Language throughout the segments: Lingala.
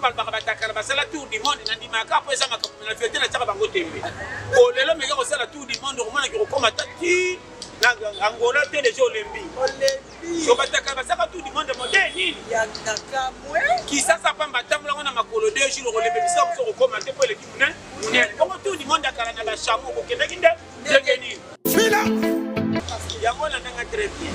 Ntango balobaka batakala basala tour du monde, nandimaka mpo eza makambo na verite, natiaka bango tembe. Po lelo meka kosala tour du monde, okomonaki okokoma ta ti na Angola te, deja olembi. So batakala basaka tour du monde modèle nini? Kisasa pamba atambola ngo na makolo 2 jours, okolembe bisika mosusu okokoma te mpo eleki monene monene. Bongo tour du monde akala na bachameau, okokendaki nde ndenge nini? Yango na ndenge très bien.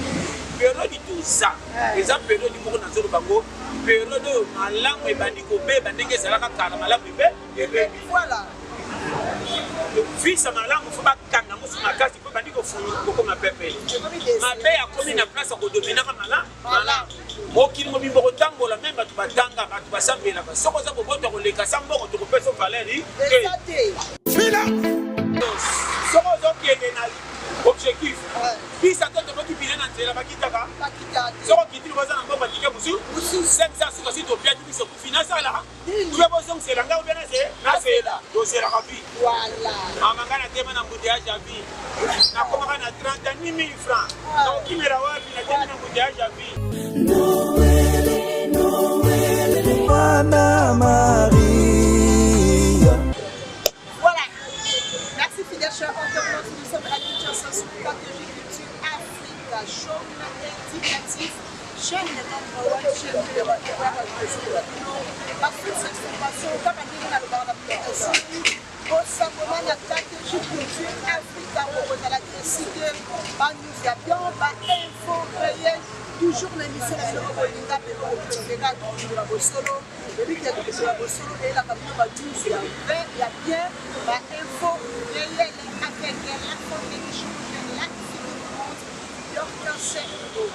Periode toza eza periode moko nazoloba ngo periode oyo malamu ebandi kobeba ndenge ezalaka kala, malamu ebe ebebi. Visa malamu fo bakanga mosu makasi mpo ebandi kokoma pepele. Mabe akomi na place ya kodominaka malamu. Mokili mobimba kotambola meme bato batanga, bato basambelaka. Soki oza kobota koleka sa mbongo, tokopesa valeur te. Soki ozokende na objectif bisa to toboki bile na nzela bakitaka, soki okiti baza na mbongo batike mosusu 500, suka si topiaki biso kufi nasala ube bozongisela ngai ube nazela tozelaka vi mama ngai natema na embouteillage ya vie, nakomaka na 30 000 francs, nakokimela wapi? Natemi na embouteillage ya vie. Anna Maria. Voilà. Merci fidèles chers internautes. Nous sommes à Kinshasa sur KTG Culture Africa. Show indicatif. Chaîne number one, chaîne numéro 1. Ba source d'information, kaka ndenge nalobaka na bino esili. Bosangoma na KTG Culture Africa, bokozala décidé. Ba news ya bien, ba info réel. Toujours na émission na bino bolinga mpe bokopréféra tokolinga bosolo. Ebiki ya tokolinga bosolo eyelaka bino ba news ya vrai, ya bien, ba info réel avec la forme qui change la vie du monde. Yorka Sergo.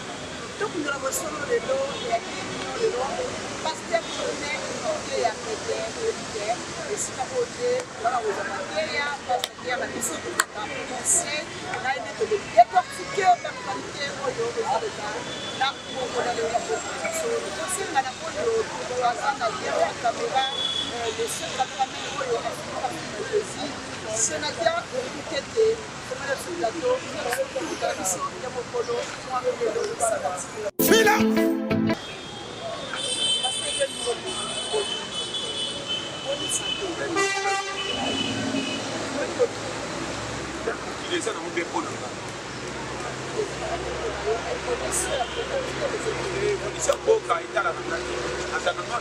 Tokundola bosolo lelo eyaki bino lelo pasteur Journel ote ya pete oyebi esika oyo te wana kozwa mateya pasteur na biso tozwaka conseil na ye nde tokodécortiquer l'actualité oyo ezoleka na mokolo lelo ya mboka na biso. Tosenga na oyo aza na derrière caméra, le seul cameraman oyo afilmaka film, sénateur Kete komela biso plateau na biso ya mokolo mwa lelo samedi. Fila. Pasteur Ngombe, boni santé? Boni botu? Mokili eza nango mpe mpo na nga. Évolution mboka etalaka nga te, naza na nga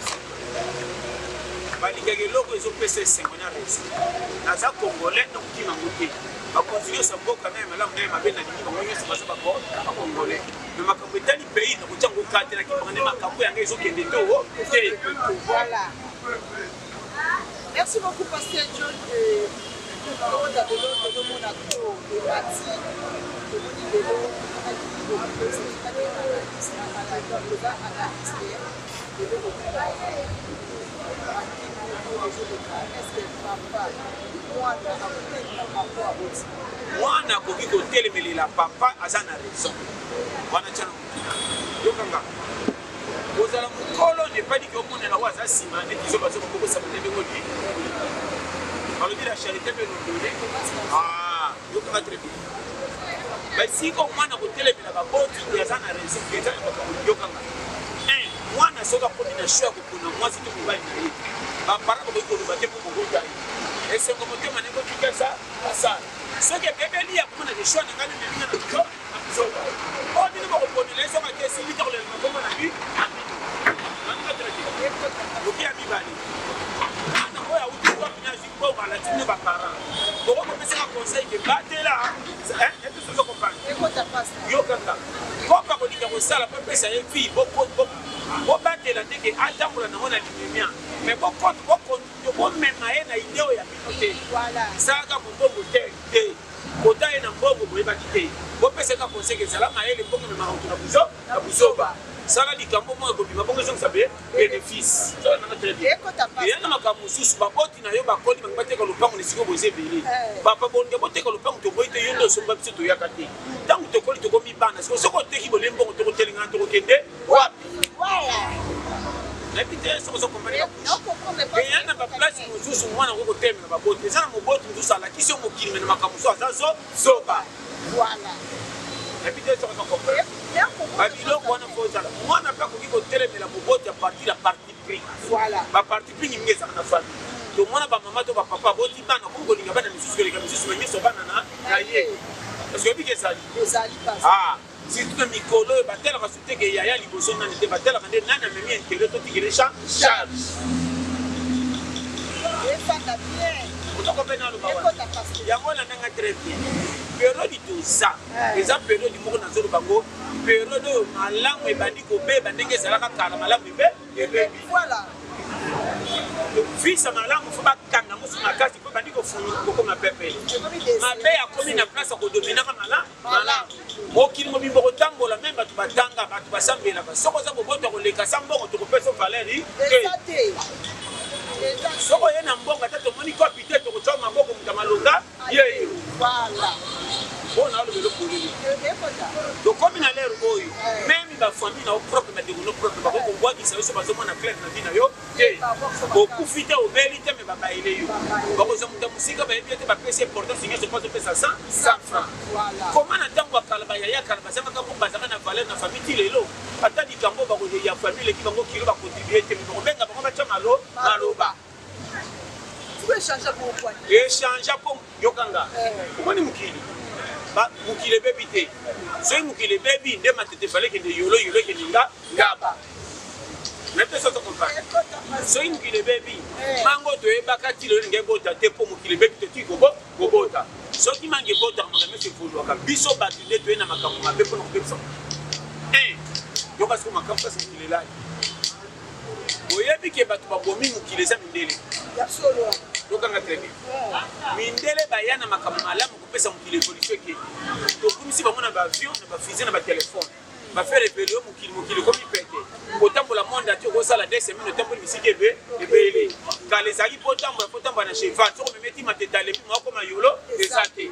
balingaka eloko ezopesa esengo na raison. Naza Congolais, nakokima yango te. Bakonzi nyonso ya mboka, na ya malamu na ya mabe, nalingi bango nyonso, baza Bacongolais. Me makambo etali pays, nakotia yango ka te, nakimaka nde makambo yanga ezokende to te. Voilà. Merci beaucoup, Pasteur John. Tokota lelo, tozomona to emati, tomoni lelo oza analyste lelo, eloko ezoleka, est-ce papa mwana akotelemela papa aboti? Mwana akoki kotelemelela papa, aza na raison wana. Tia na mokili, yokanga kozala mokolo nepaliki omonela oyo aza nsima neti zo bazo kokokosama ndenge oli balobi la charité mpe nondone. Yokanga très bien, basika mwana kotelemela baboti aza na raison, eza na makambo. Yokanga, mwana soki akomi na choix ya kopona mwasi to mobali na ye, baparent bakoki koloba te mpo kobota ye esengo motema ndenge otikasa asala. Soki ebebeli ya komona ke choix na ngai meminga na biso na bizoba oyo bino bakoponela ye, soki ake esili te kolela makombo na bi na bino baninga traite. Oki ya mibale, mwana oyo awuti wapi na azwi mbongo alati bino baparent, boko kopesaka conseil ke batela ete sozo comprendre. Yokanga, kopa kolinga kosala mpo epesa ye vie, bobatela ndenge atambola nango na limemia, mais bomema ye na idée oyo ya bino te. Salaka mombongo te te, kota ye na mbongo boyebaki te, bopesaka conseil ezala mayele. Mbongo ememaka moto na buzo na buzoba. Sala likambo moko ekobima bongo ezongisa bénéfice nanga très bien. Eya na makambo mosusu, baboti na yo bakoli bango bateka lopango na esika boza ebele. Papa bolinga boteka lopango, toboyi te, yo nde osomba, biso toyaka te. Ntango tokoli, tokomi bana siko, soki oteki bolie mbongo, tokotelengana, tokokende wapi? Nayebi te soki ozokomprendre. Eya na baplace mosusu mwana akoki kotelemela baboti. Eza na moboti mosusu alakisi yo mokili, me na makambo mosusu aza zo zoba. Nayebi te soki ozokomprendre. Babiloko wana fo ozala mwana mpe akoki kotelemela moboti a partir ya parti pris. Baparti pris mingi ezalaka na famille. Tomona bamama to bapapa boti bana komi kolinga bana misusu koleka misusu, me nyonso bana na ye, parce que oyebi ke ezali ah, surtout na mikolo oyo batelaka su teke yaya liboso nani te, batelaka nde nani amemi intérêt totikele charge. Otoko mpe naloba wana yango na ndanga très bien. Periode toza eza periode moko nazoloba ngo, periode oyo malamu ebandi kobeba. Ndenge ezalaka kala, malamu ebe ebebi. Visa malamu fo bakanga mosu makasi mpo ebandi kofunu kokoma pepele. Mabe akomi na place ya kodominaka malamu. Mokili mobimba kotambola, même bato batanga, bato basambelaka, soki oza boboto koleka sa mbongo, tokopesa valeur te. Soki oye na mbongo, ata tomoni kopi te, tokotya maboko, moto ya malonga ye yo. Oyo naoloba eloko polele, tokomi na l'heure oyo même bafamille na yo propre, bandeko no propre bakoki kobwakisa yo so bazomona claire na vie na yo te. Okufi te, obeli te, me babayele yo, bakozwa moto ya mosika, bayebi ete bapesi importance nyonso mpo azopesa 100 franc. Koma na ntango ya kala, bayaya kala bazangaka mpo bazalaka na valeur na famille. Ti lelo, ata likambo ya famille eleki bango kilo, bacontribue te, me bakobenga bango batya maloba. Échange mpo yokanga, omoni mokili, mokili ebebi te. Soki mokili ebebi nde matete fale ekende yolo, yolo ekende nga ngaba na te. Soki comprendre, soki mokili ebebi, mango toyebaka ti lelo elingi ebota te, mpo mokili ebebi, totii kobota. Soki mango ebotaka, makambo nyonso evoluaka. Biso bato nde toye na makambo mabe mpona kobebisa. Yoka siko makambo kasi mokili elali. Oyebi ke bato babomi mokili eza mindele. Yokanga très bien, mindele baya na makambo malamu kopesa mokili évolution. Eke tokumisi bango na baavion, na bafusée, na batelefone, bafaire évoluer mokili. Mokili ekomi pete kotambola monde ati okosala 2 semaines, otamboli bisika ebe ebele. Kala ezalaki mpo otambola, mpo otambola na cheval, soki omemeti matete alembi, mwa yolo eza te.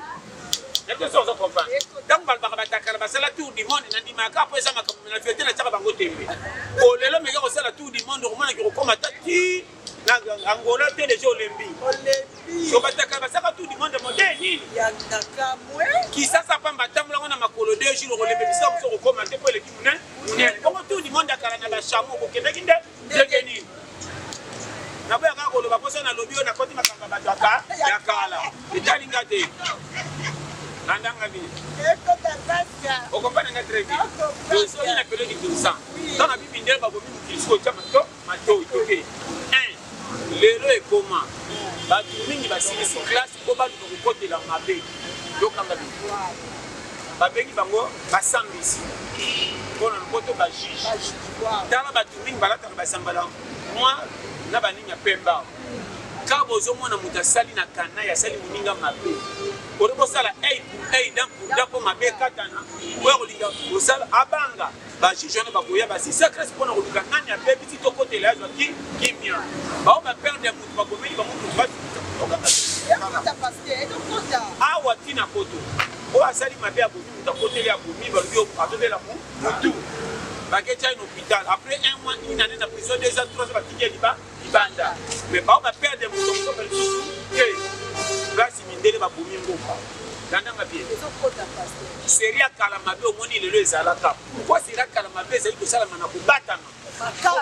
Nete so oza comprendre, ntango balobaka batakala basala tour du monde, nandimaka mpo eza makambo na vérité, natiaka bango tembe. Olelo meka kosala tour du monde, okomonaki kokóma ta ti na Angola te, deja olembi. So batakala basalaka tour du monde modele nini? Kisasa pamba, atambolango na makolo 2 jours, okolembe bisika mosu okokóma te mpo eleki monene monene. Bongo tour du monde akala na bachameau, okokendaki nde ndenge nini? Naboya kaka koloba mposo nalobi oyo nakoti makambo ya bato aka ya kala, etalinga te. Landanga bien, okomprendre nga très bien. Tozongi na période 200, ntango na bibi ndenge babomi mokili. Sikoyo otya mato matoi toke 1. Lelo ekoma bato mingi basilisi classe mpo baluka kokotela mabe. Yokanga bino, babengi bango basambisi mpona lopoto bajuge. Tala, bato mingi balataka basambala noir na banini ya pembe awa. Ka bozomona moto asali na kanai, asali moninga mabe, oyo bosala œil pour œil, dent pour dent, mpo mabe ekatana. Oyo kolinga kosala abanga bajuge wana, bakoya basisa classe mpona koluka nani abebisi, tokotela azwaki kimia. Bao baperdre ya motu, bakomeli bango motu. Awa ntina poto, oyo asali mabe, abomi moto, akoteli, abomi, balobi azobela motu, baketia ye na hôpital. Après un mois, une année na prison, 2 ans, 3 ans, batiki ye libanda. Mais bao baperdre moto, mosoka lisusu te. Place mindele babomi mboka, landanga bien, série ya kala mabe omoni lelo ezalaka. Pourquoi série ya kala mabe ezali kosalama na kobatama?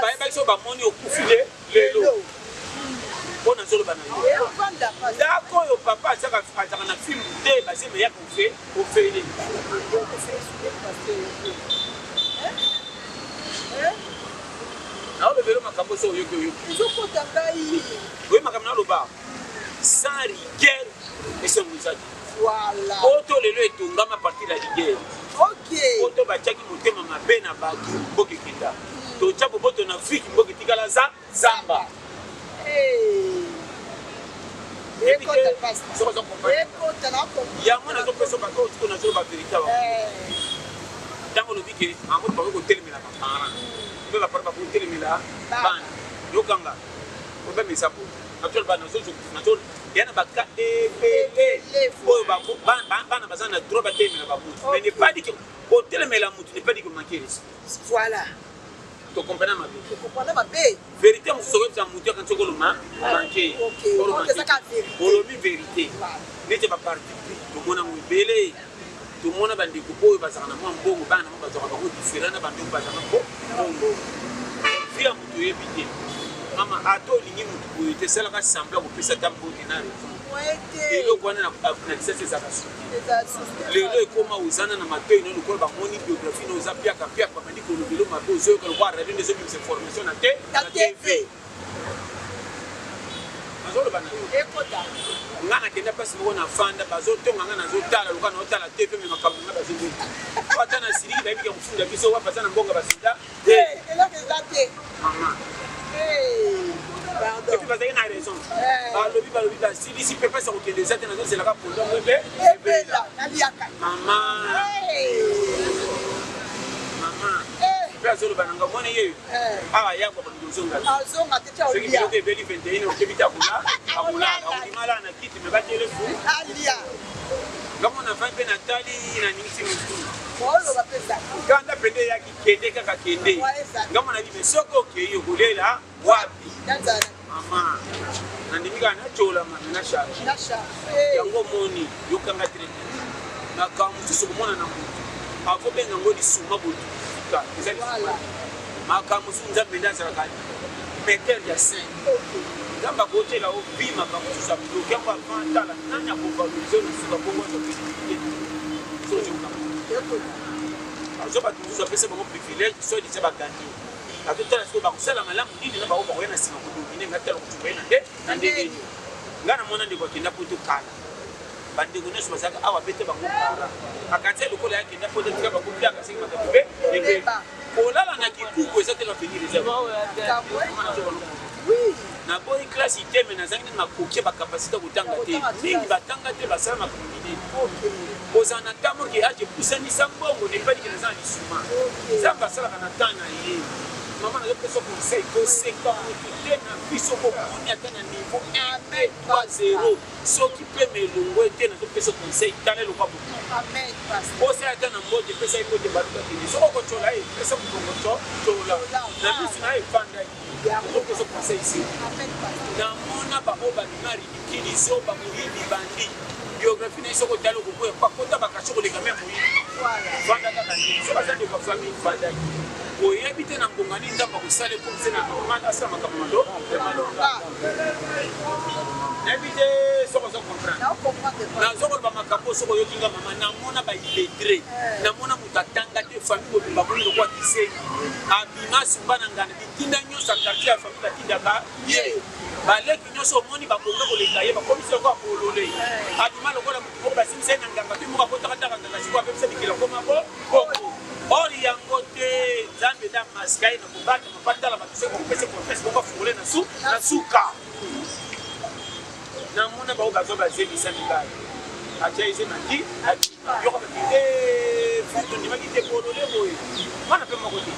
Bayebaki so bamoni okufi le lelo. Mpo nazoloba na yo, ndako oyo papa azalaka na filme te, bazeme yaka ofe ofele. Naolobelo makambo so oyoki, oyoki. Ezokota ngai. Oyo makambo naloba sans rigueur, esengo eza te. Oto lelo etongama partir ya rigueur. Oto batiaki motema mabe na bato, mboka ekenda. Totya boboto na Afrique, mboka etikala za zamba. Ekota, pasteur. Ekota na Yango nazopesa bato oyo tiko nazoloba vérité awa. Ntango olobi ke bango bakoki kotelemela baparent, mpe baparent bakoki kotelemela bana, yokanga, problème eza boye. Actuel bana ya na baka ebele oyo bana baza na droit batelemela bamutu, mais n'est pas dit que kotelemela mutu n'est pas dit que manquer respect. Tokomprena mabe. Tokomprena mabe. Vérité mosusu okoyebisa mutu akanisi okoloma manke. Ezaka vérité. Olobi vérité neti baparti pris, tomonango ebele. Tomona bandeko oyo bazalaka na mwa mbongo, bana na bango bazwaka bango different na bandeko bazalaka mpo mbongo. Vie ya moto oyebi te. Mama, ata olingi moto boye te, salaka semblant kopesa ata mbote na raison. Eloko wana na lisasi ezalaka suki. Lelo ekoma ozana na matoi na lokola bamoni biographie na oza piaka piaka, babandi kolobelo mabe, ozoyoka lokola radio nde ezobimisa information na te na TV. Nazoloba na yo. Ekota. Nga nakenda place moko na fanda bazotonga nga nazotala lokola naotala TV me makambo nga bazobeta. Po ata na siliki bayebi ke kofunda biso wapi aza na mbongo ya basoda te. Eloko eza te. Mama. Pardon. Et puis bazalaki na raison. Balobi balobi basilisi mpe place ya kokende eza te nazozelaka pondu yango ebe ebela naliaka. Mama. Mama. Mpe azoloba na nga mwana yeyo. Awa yako ozonga azonga te tia soki olia biloko ebeli 21 okebi te akola akolala akondima alala na kiti me batiele fu alia ngambo na fai mpe natali naningisi motu oloba mpe kanda pende eyaki kende kaka kende ngambo na bime soki okei okolela wapi mama nandimi kaka natyolama me na charge yango omoni yokanga très bien makambo mosusu okomona na motu akobenga yango lisuma botuka eza lisuma Makambo mosusu Nzambe nde azalaka metteur ya scène. Nzambe akotiela yo vie makambo mosusu ya bloke yango avant tala nani akovalorize na suka bongo azwa visibilité na yo. So ozoyoka. Azwa bato mosusu apesa bango privilège soit disant baganye. Azotala sikoyo bakosala malamu nini na bango bakoya na nsima kodomine ngai tala kotuka ye na nde na ndenge nini. Ngai namona ndeko akenda poto kala. Bandeko nyonso bazalaka awa bete bango kala. Akanisa lokola ye akenda poto tika bango mpe akasaki makambo mpe ebeba. Kolala na kikuku eza te l'avenir eza. Naboyi classe te mais nazangi nani makoki ya ba capacité ya kotanga te. Mingi batanga te basala makambo minene. Kozala na temps moke age epusanisa mbongo n'est pas dit que naza na lisuma. Nzambe asalaka na temps na ye. Mama nazo pesa conseil koseka motu te na vie soki omoni ata na niveau 1 2 3 0 Soki pema elongwe te nazo pesa conseil tala eloko ya bomoyi. Amen pasteur. Osala ata na mbote pesa ye mbote baluka kende soki okotyola ye pesa mokongo tyo tyola na misu na ye efanda ye nazo pesa conseil si Amen pasteur. Namona baoyo babima ridicule zoba moyibi bandi biographie na ye soki otali okoboya po akota bakasho koleka meme moyibi vanda kaka nde soki aza ndeko ya famille vanda ye oyebi te na ngonga nini nzambe akosala ekomise na normal asala makambo malo ya malonga. Nayebi te soki ozo comprendre. Nazo koloba makambo soki oyoki nga mama, namona ba illettré, eh. namona moto atanga te, famille mobimba moni lokola kizengi, abima sumba na ngana, bitinda nyonso ya quartier ya famille batindaka ye, baleki nyonso omoni babonga koleka ye, bakomisi lokola bolole, eh. abima lokola moto moko basimbisa ye na nganga te, moko akotaka taka nganga sikoyo apebisa bikela koma bo boko or yango te Nzambe nde amaska ye na kobata Batala bato soki bakopesa confiance bongo afungole na su na suka. Namona bango bazwa bazemisa mibali atya eze na ti yoka bati eh, futu ndimaki te bolole boye mwana mpe moko te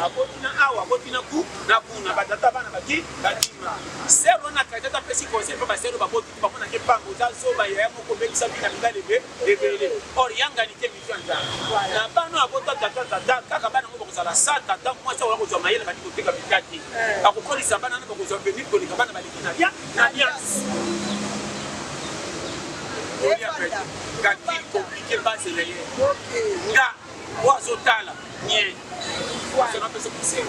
aboti na awa aboti na ku na kuna batata bana bati bakima sere wana kati apesi conseil mpe basere baboti te bamonake pamba oza zoba yaya moko obebisa bina mibali ebe ebele or yangani te mitu ya nzambe na bana abota tata tata kaka bana yango bakozala sa tata mwasi akoya kozwa mayele bandi koteka mikate eh. akokolisa bana wana bakozwa veni koleka bana baleki na lia na alliance calcul compliqué base na ye nga oyo azotala nie napesa conseil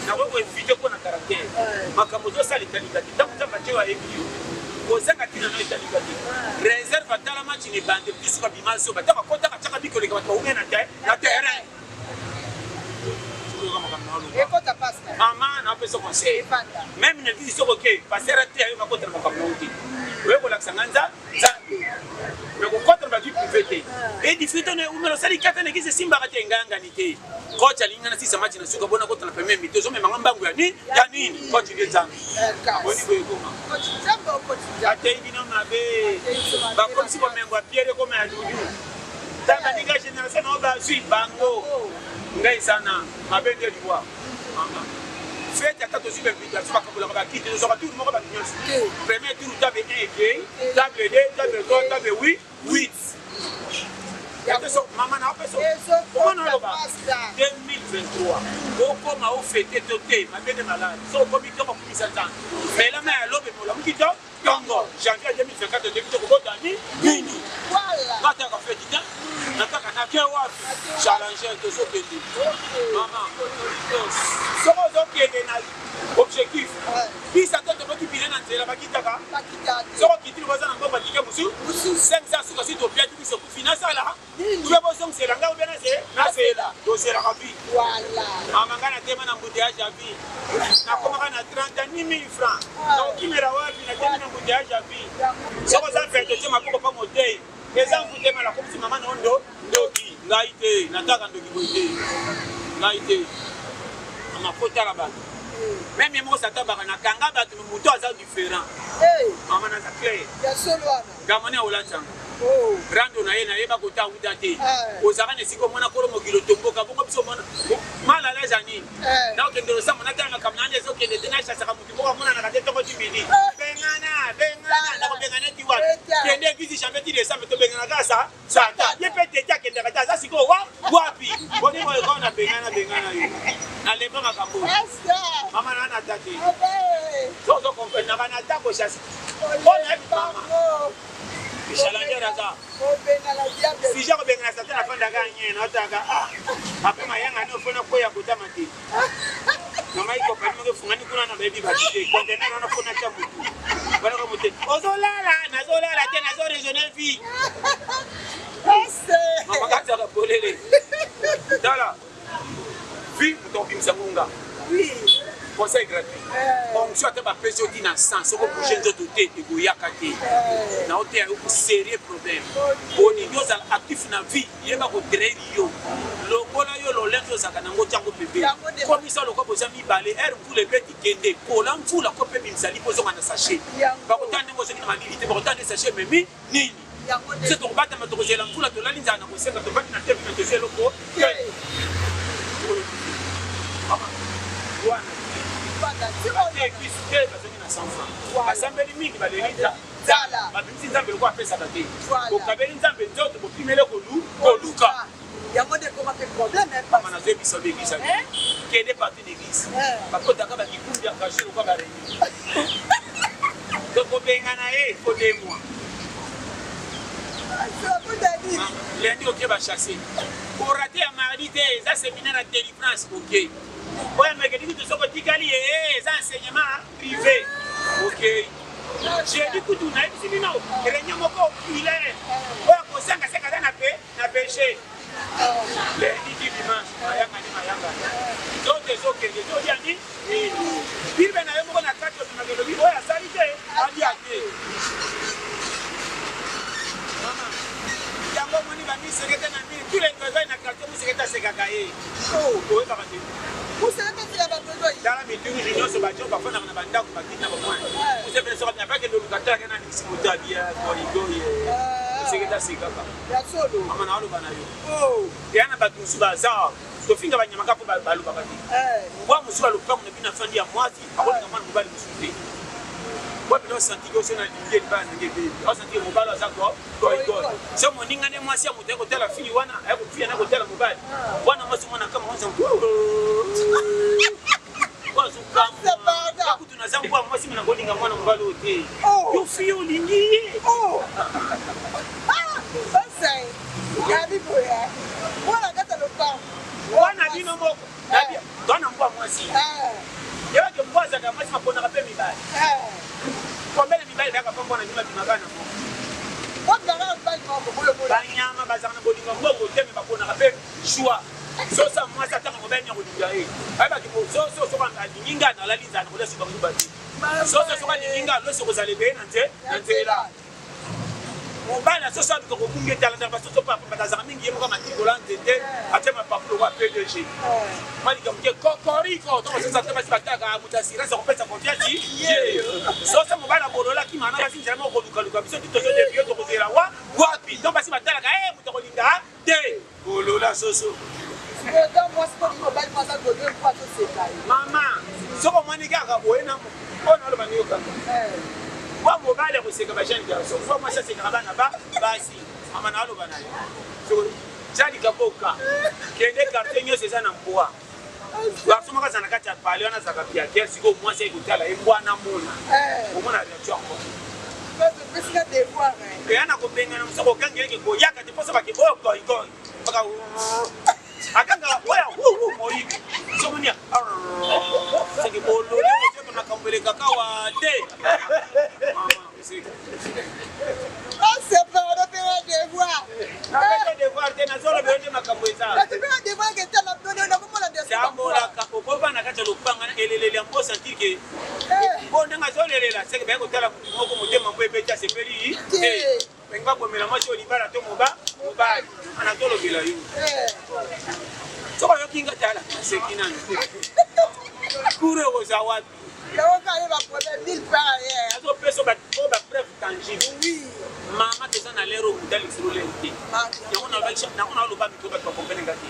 nakoki koevite mpo na caractère makambo ozosala etalika te ntango nzambe atye yo ayebi yo kozanga ntina no etalika te réserve atala match na ebande biso babima zoba ntango akotaka tiaka bikoleka bato baume na terrain mama napesa conseil meme na église soki oke pasteur ateya yo bakotela makambo na yo te oye kolakisa nga nza Nzambe mais kokota na ba vie privée te e difficulté na umela osali kata na église esimbaka te ngangani te coach alingi nga nasisa match na suka bona kota na premier mi-temps ozomema nga mbangu ya nini ya nini coach nde Nzambe boni boye ekoma ateyi bino mabe bakomisi bomengo ya Pierre ekoma ya Dudu ntango baninga génération na yo bazwi bango ngai eza na mabe nde liwa mama fete ata tozwi bainvitation bakabolaka bakiti tozwaka tour moko bato nyonso premier tour table 1 ekei table 2 table 3 table 8 8 mama na opesa omona oloba 2023 okoma ofete to te mabe nde malade so okomi to bakumisa nzambe mela mai ya lobe molamuki to tongo janvier 2024 toyebi te kobota ni nini nataka feti te nataka. ozokende. Mama, soki ozokende na objectif, bisa to toboki pine na nzela bakitaka. Soki okiti lokola oza na mbongo atike mosusu 500 suka si topiaki biso kufi nasala ube bozongisela ngai ube nasela tozelaka vi. Mama ngai natema na embouteillage ya vie, nakomaka na 30 ni 1000 francs, nakokimela wapi? Natemi na embouteillage ya vie. Soki oza fete otie maboko mpa motei eza mvutema, nakomisi mama na ondo ndoki. Ngai te, nataka ndoki boye te, ngai te. Mama, kotala bato meme ye moko satan baka nakanga bato, me moto aza différent. Mama, naza clair gamoni aolatanga rando na ye, nayeba kota wuta te. Ozalaka na esika omona kolo mokili otomboka bongo, biso omona malala eza nini? Naokende losambo, natala makambo nani ezokende te, nachasaka motu moko amonanaka te ntongo ti midi. Bengana, bengana, nakobengana ti wapi? Kende église janvier ti décembre, tobengana kaka sa satan. Ye mpe tete akendaka te, aza sikoyo wa wapi? Boni boye kaka na bengana bengana yo, nalemba makambo. Mama, na nata te, sozo comprendre na ta kochasser mpona yebi. Mama, challenger aza sujet kobengana satan. Afandaka nye naotaka ape mayanga ni ofona kweya kotama te. Mama, ikopani moko efungani kuna na bayebi bato te, conteneur wana fona tia motu balaka mote. Ozolala, nazolala te, nazo raisonner vie. Mama, katiaka polele, tala vie, moto akobimisa ngonga. Conseil gratuit: onction ata bapesi yo ntina sans soki obouge nzoto te, ekoyaka te. Na oteya yo sérieux problème. Olingi ozala actif na vie, yeba kotrahir yo, longola yo lolenge ozalaka nango, tiango pembeni, komisa lokwa boza mibale. Ere mvula ebeti, kende kola mvula ko mpe bimisa lipo, ozonga na sachet. Bakotala ndenge ozongi na malili te, bakotala nde sachet ememi nini. Biso tokobatama, tokozela mvula, tolali nzala na kosenga, tovandi na tebe, tozwi eloko te wana. Église te, bazongi na 100 francs, basambeli mingi, baleli nzala, babimisi Nzambe lokola apesaka te. Bokabeli Nzambe nzoto, bopimele koluka. Yango nde ekoma mpe problème. Mama, nazoyebisa yo, église kende partout d'église, bakotaka bakikumbi ya cachet lokola baréunion. Tokobengana ye fo 2 mois. Lundi oke bachasse, orater ya mardi te, eza séminaire ya délivrance. Ok, oyo mercredi kutu soki otikali ye, eza enseignement privé. Ok, jeudi kutu nayebisi bino réunion moko oculaire, oyo akozanga seka aza na pe na péché. Lundi ti dimanche, mayangani mayangani, nzoto ezokende, tolia ni nini? Bible na yo moko na kati obimaka, elobi oyo asali te alia te. Mama, yango omoni bamisekete na mini tous les goigoi na quartier, musekete asekaka ye, oyebaka te. Tala mituruji nyonso, bajo bafandaka na bandako, bakiti na bamwana musepele, soki apakende oluka talaka na ningisi moto abia goigoi, musekete asekaka. Mama, na aloba na yo, eya na bato mosusu baza tofinga banyama kaka mpo balobaka te. Mbwa mosusu alopango na bino, afandi ya mwasi, akolinga mwana mobali mosusu te. Wapi na osantiki oso na lingi libala ndenge ebebi, osantiki mobali aza goigoi, so moninga ne mwasi ya moto aye kotala fille wana, aye kofia na kotala mobali wana mwasi, mwana kama mwanza kutu naza mbwa mwasi, me nakolinga mwana mobali oyo te. Yo fille olingi ye. Yabi boye mwana kata lopango. Wana bino moko twana mbwa mwasi, yebake mbwa azalaka mwasi, maponaka mpe mibali. Kombele mibali bayaka mpo mbwana bino babimaka na moko. Banyama bazalaka na bolingo mbongo te, me baponaka mpe choix. Sosa mwasi atanga mobali nya kolinga ye, ayebaki soso soki alingi nga, nalali nzala, nakolia suka nguba te. Soso soki alingi nga, loso kozala ebele na nzela. Mobali asoso aluka kobunga etalandaka basoso papa, bato azalaka mingi, ye moko amatikola nzete, atie mapapu lokwa PDG malika moke kokoriko. Ntango soso ate basi bataka moto assurance akopesa confiance ye. Soso mobali abololaki mana basi nzela moko kolukaluka biso ti tozodevie, tokozela wa wapi? Donc basi batalaka e moto akolinga te, bolola soso. Mama, soki omoni kaka boye na oyo naloba, niyokaka wa mobali akoseka bajeune garçon, fo mwasi asekaka bana ba basi. Mama, naaloba na yo, jalika boka kende quartier nyonso eza na mbwa. Garçon moko aza na kati ya pale wana, azalaka piaker. Sikoyo mwasi ayi kotala ye, mbwa namona, omona réaction yango. Eya na kobengana mosu, kokangeleke koyaka te mposo bake oyo goigoi baka. Akanga oya wu moyibi. Somonia. Seke bolole ozo makambo elekaka wa te. Mama, oseki. Osepela opela devoir. Napesa devoir te, nazoloba yo nde makambo eza. Nasepela devoir ke tala bino nakomona nde tambolaka okova na kati ya lopanga na eleleli ya mposa ntike mpo ndenge azolelela seke baye kotala motu moko motema mpo ebeti asepeli te balingi babomela mwasi oyo libala to moba mobali ana tolobela yo soki oyoki nga tala naseki nanu kure okozwa wapi Azopesa oyo ba preuve tangible. Oui. Mama toza na lero moto alekisi lolele te. Yango yango naloba micro bato bakomprene nga te.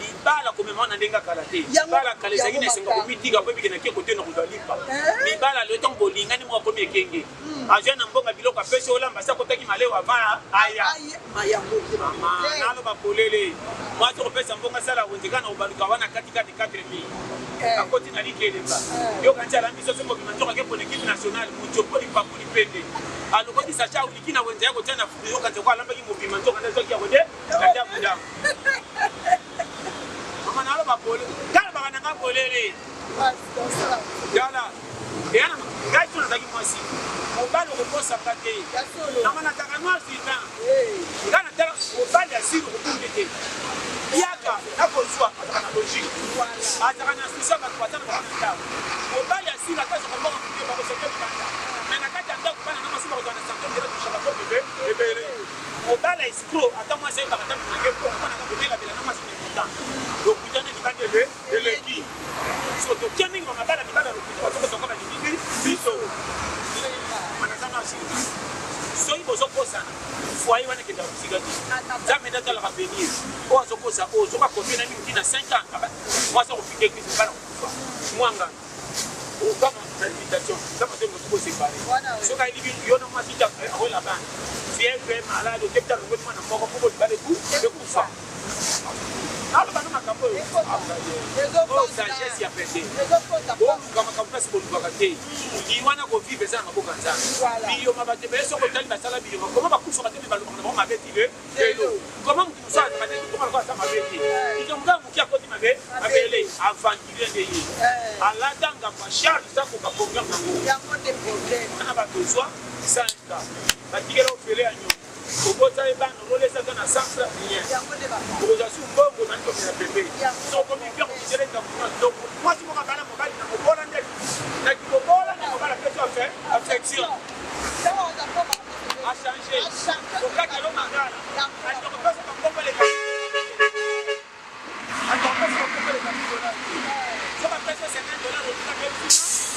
Libala komema wana ndenge kala te. Libala kala ezalaki na esengo komitika po ebike na ke kote na kozwa lipa. Libala lelo ntango bolingani moko akomi ekenge. Azwa na mbongo biloko apesi olamba asi akotaki malewa avant aya. Mama naloba polele. Mwasi okopesa mbongo asala wenze kaka na kobaluka wana katikati 4000. Eh. Akoti na likelemba. Eh. Yo kanti alambi soso mobima nzoka ke pona equipe nationale mutshopo lipapu lipende. Alokoti sachet awuliki na wenze ya kotia na fufu yo kanti ko alambaki mobima nzoka nde azwaki ya kote na ndambu ndambu. Mama naloba pole. Nalobaka na nga polele. Tala. Eya na ngai so nazalaki mwasi. Mobali okokosaka te. Nanga nataka noir sur blanc. Ngai natala mobali ya silo kokunde te. Yaka nakozwa azalaka na logique. Azalaka na souci ya bato baza na bango na ndako. Mobali ya silo ata azwaka mbongo moke bakosote libanda. Mais na kati ya ndako bana na mwasi bakozala na santé ndela tushaka ko bebe ebele. Mobali ya escroc ata mwasi ayebaka ata monake mpo mpo na kobelabela na mwasi important. Lokuta na libanda ebe eleki. So totia mingi ba mabala mibala lokuta bazokosa balingi biso. Manaza na silo. Soki bozokosana foyer wana ekendaka mosika te. Nzambe nde atalaka avenir. Oyo azokosa oyo soki akomi na mingi na 5 ans mwasi akofika eglise mobali akokufa. Mwanga okama na limitation nzambe azolinga moto bosepare. Soki ayebi yo na mwasi te akoyela bana fièvre malade okebita longoli mwana moko mpo bolibala ekufa. Naloba na makambo oyo oyo sagesse ya pete. Boluka makambo place bolukaka te. Liwa na kovivre eza na maboko ya Nzambe. Biyoma bato ebele soki otali basala biyoma koma bakufaka te me balobaka na bango mabe ti lelo. Koma moto mosusu azalaka te koma lokola aza mabe te. Likambo kaka moke akoti mabe mabele aventurier nde ye. Alata ngambo ya charge sans koka convaincre yango. Wana bato ozwa 5 ans batikela ofele ya nyongo. Obota ye bana ololesa ata na centre rien. Okozwa su mbongo na ntomela pepe. So okomi bien kokitela likambo nyonso. Donc mwasi moko abala mobali na mobola nde na kimobola nde mobali apesi yo affection. A changer. Kokata yo mangala. Alinga kopesa bambongo eleka. Alinga kopesa bambongo eleka mikolo. So bapesi yo 50 dollars otika pe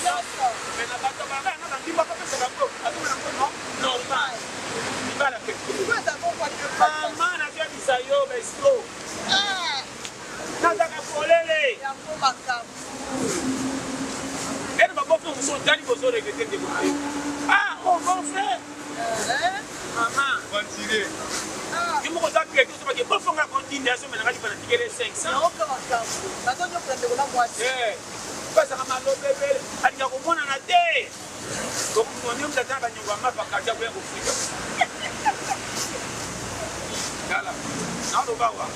nyonso. Mais na bato balaka na bandimba kopesa bango azomona yango normal. Libala pe. Mama nazoyebisa yo ba escroc. Nazaka polele. Yango makambo. Ene ba beau frère mosusu otali bozo regrette ndeko na yo. Ah, oh bon frère. Mama. Aventurier. Yo moko oza piège ozobaki beau frère nga kotinda azomela nga lipa na tikele 500. Naoka makambo. Bazonyokola ndeko na mwasi. Eh. Bazaka maloba ebele. Alinga komonana te. Okomona moto ata na banyongo ya mapa kati akoya kofrika. Tala. Naloba wa.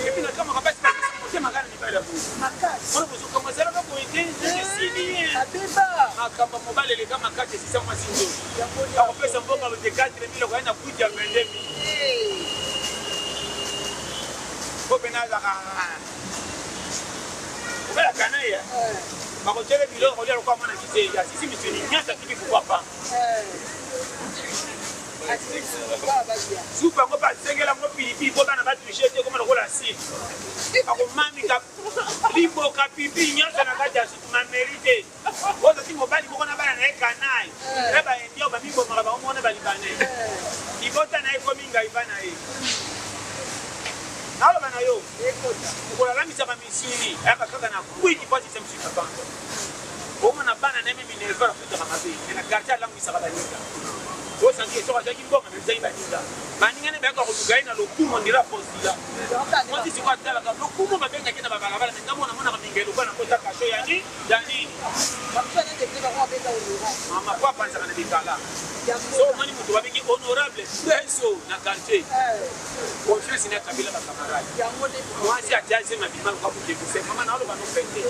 Epi nakamwaka basi bapesa motema kaka na mibali ya boye. Makasi. Wana bozokamwa ezalaka boye te nzoto esili ye. Abeba. Makambo ya mobali eleka makasi esisa mwasi nzoto. Yango nde. Akopesa mbongo de 4000 okoya na kwiti ya 22000. Po pena azaka obelaka na ye. Bakotiele biloko kolia lokola mwana kizengi asisi misuni nyonso atiki fukwa pamba. Supu yango mpe azengela yango pilipili mpo bana batouche te ekoma lokola aside. Akomamika liboka pipi nyonso na kati ya supu mameri te. Ozali mobali moko na bana na ye kanai na ba indien bamibomaka bango moko na ba libanais. Libota na ye ekomi ngaiva na ye. Naloba na yo mokolo alambisaka misuni ayaka kaka na kwiti mpo asisa misuni na panza. Omona bana na ye meme minerval afutaka mabe mais na quartier alangwisaka baninga. Osangi soki azwaki mbongo amemisaki baninga. Baninga ne bayaka koluka ye na lokumu ondira postula. Mwasi sikoyo atalaka lokumu babengaki na babalabala mais nga moko namonaka mingi lokola nakota kasho ya nini ya nini. Mama po Bapanzaka na mikala. So omoni moto babengi honorable preso na quartier. Confiance na Kabila ba camarade. Mwasi atia zemi abima lokola moto ekufe. Mama na oloba no pete.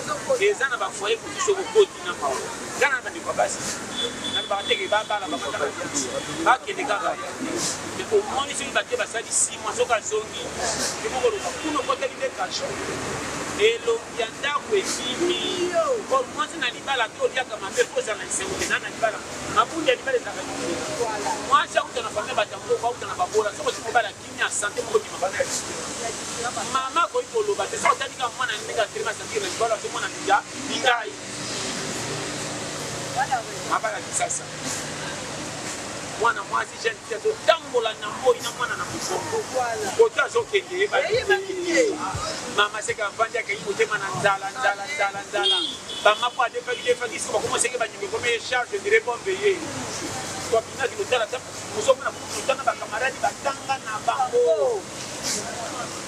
Eza na ba foyer mosusu okokoti na mawa. Nga na bandeko ya basi. Nalobaka te ke babala bamata na alliance. Bakende kaka ya te. Mais omoni soki bake basali 6 mois soki azongi. Ekokoloba kuna okotaki nde cachot. Elongi ya ndako ekimi. Or mwasi na libala to oliaka mabe po ozala na esengo te na na libala. Mabundi ya libala ezalaka libela. Mwasi auta na famille ya bato ya mbongo, auta na babola. Soki ozwi mobali ya kimia, sante moko ebima bana ya different. Mama akoki koloba te soki otali kaka mwana ndenge atelemi asantike na libala azomona minga mingai. Mabala kisasa. Mwana mwasi jeune fille azotambola na moi na mwana na mokongo. Kote azokende eyebani te. Mama seka avandi akangi motema na nzala nzala nzala nzala. Bama po adefaki defaki siko bakoma seke banyongo ekomi ye charge dire bombe ye. Twabinaki kotala ta mozomona kotanga ba camarade batanga na bango.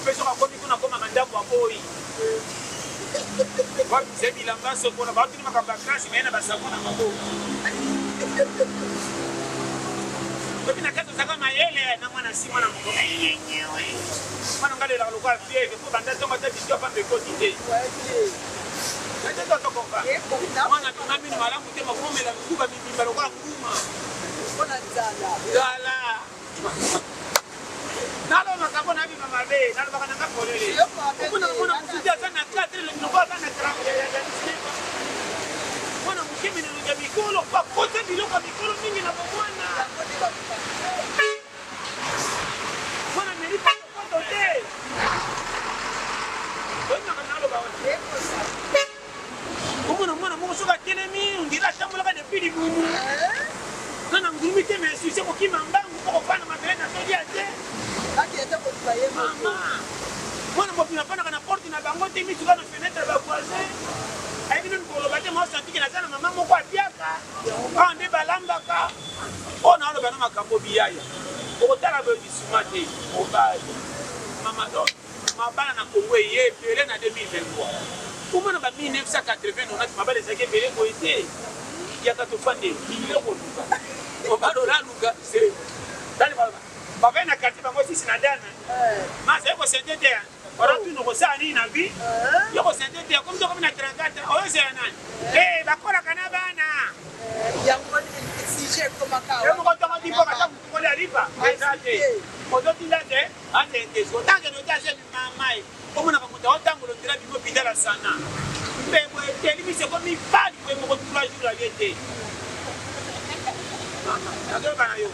Mpe soki akomi kuna akomaka ndako aboyi. Babimisa bilamba sokola batuni makambo ya classe maye na basako na maboko. Soki na kati ozalaka mayele na mwana si mwana moko enyenyewe mwana nga alelaka lokola fievre mpo banda ntongo ata biscuit apamba ekoti te. Mwana bima mino malamu te makomela nguba mibimba lokola nguma. Nzala. Nalo makambo na bima mabe nalobaka na nga polele. Omona mwana mosusu te aza na 4 elongi lokola aza na 30 ya 19. Mwana moke mene elongi ya mikolo bakota biloko ya mikolo mingi na bomwana. Mwana meli potopoto te. Oyebi makambo naloba wana? Omona mwana moko soki atelemi ondire atambolaka depuis libumu. Nga na ngulumi te mais succès kokima mbangu mpo kofanda mabele nazolia te. Mama, mwana mobima afandaka na porte na bango te mituka na fenetre ya ba voisin. Ayebi nanu koloba te mais osanti ke naza na mama moko abiaka. Awa nde balambaka. Oyo naoloba na makambo biyaya. Okotala boye lisuma te. Mobali. Mama donc mabala na Congo eye ebele na 2023. Omona ba 1980 nonati mabala ezalaki ebele boye te. Yaka tofande biloko koluka. Mobali olaluka se. Tali baloba. Bavai na quartier bango sisi na dana. Mazali kosente te. Ora tuna okosala nini na vie? Yo kosente te, okomi tokomi na 34 oyo ozela nani? Eh, bakolaka na bana. Yango sujet ekomaka Yo moko tongo ti mpoka ta mutu kolia lipa eza te. Ozotinda te asente otange note azemi mama ye omonaka moto aotambola ondira bimo pidala sana mpe boye eteli miso ekomi pali boye moko 3 jours alie te. Nazoyoka na yo.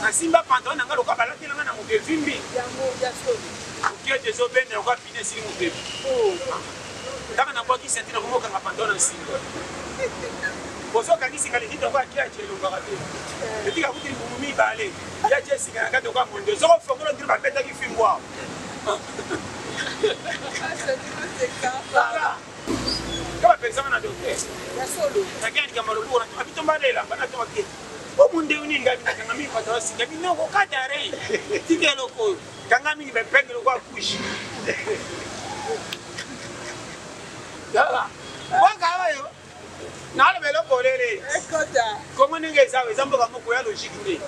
Nasimba pantalon na nga lokola balatela nga na moto evimbi. Okete ezobenda lokola pine esili mopepe. Kaka nabwaki ceinture nakomi kokanga pantalon na nsinga. Bozokangi singa likita lokola kiache elongaka te. Etika kuti libumu mibale. Yache singa na kati lokola mondo. Soko fongola ndiri babetaki fimbu awa. Tala. Kaka bapekisaka na docteur. Nakei likambo ya loboko na bitomba na elamba na tonga te. O mundeu nini ngai nakanga mingi bato basinga bino kokata rein. Tika eloko oyo. Kanga mingi bepenge lokola couche. Tala. Mboka oyo naloba eloko olele. Kongo ndenge eza eza mboka moko ya logique te.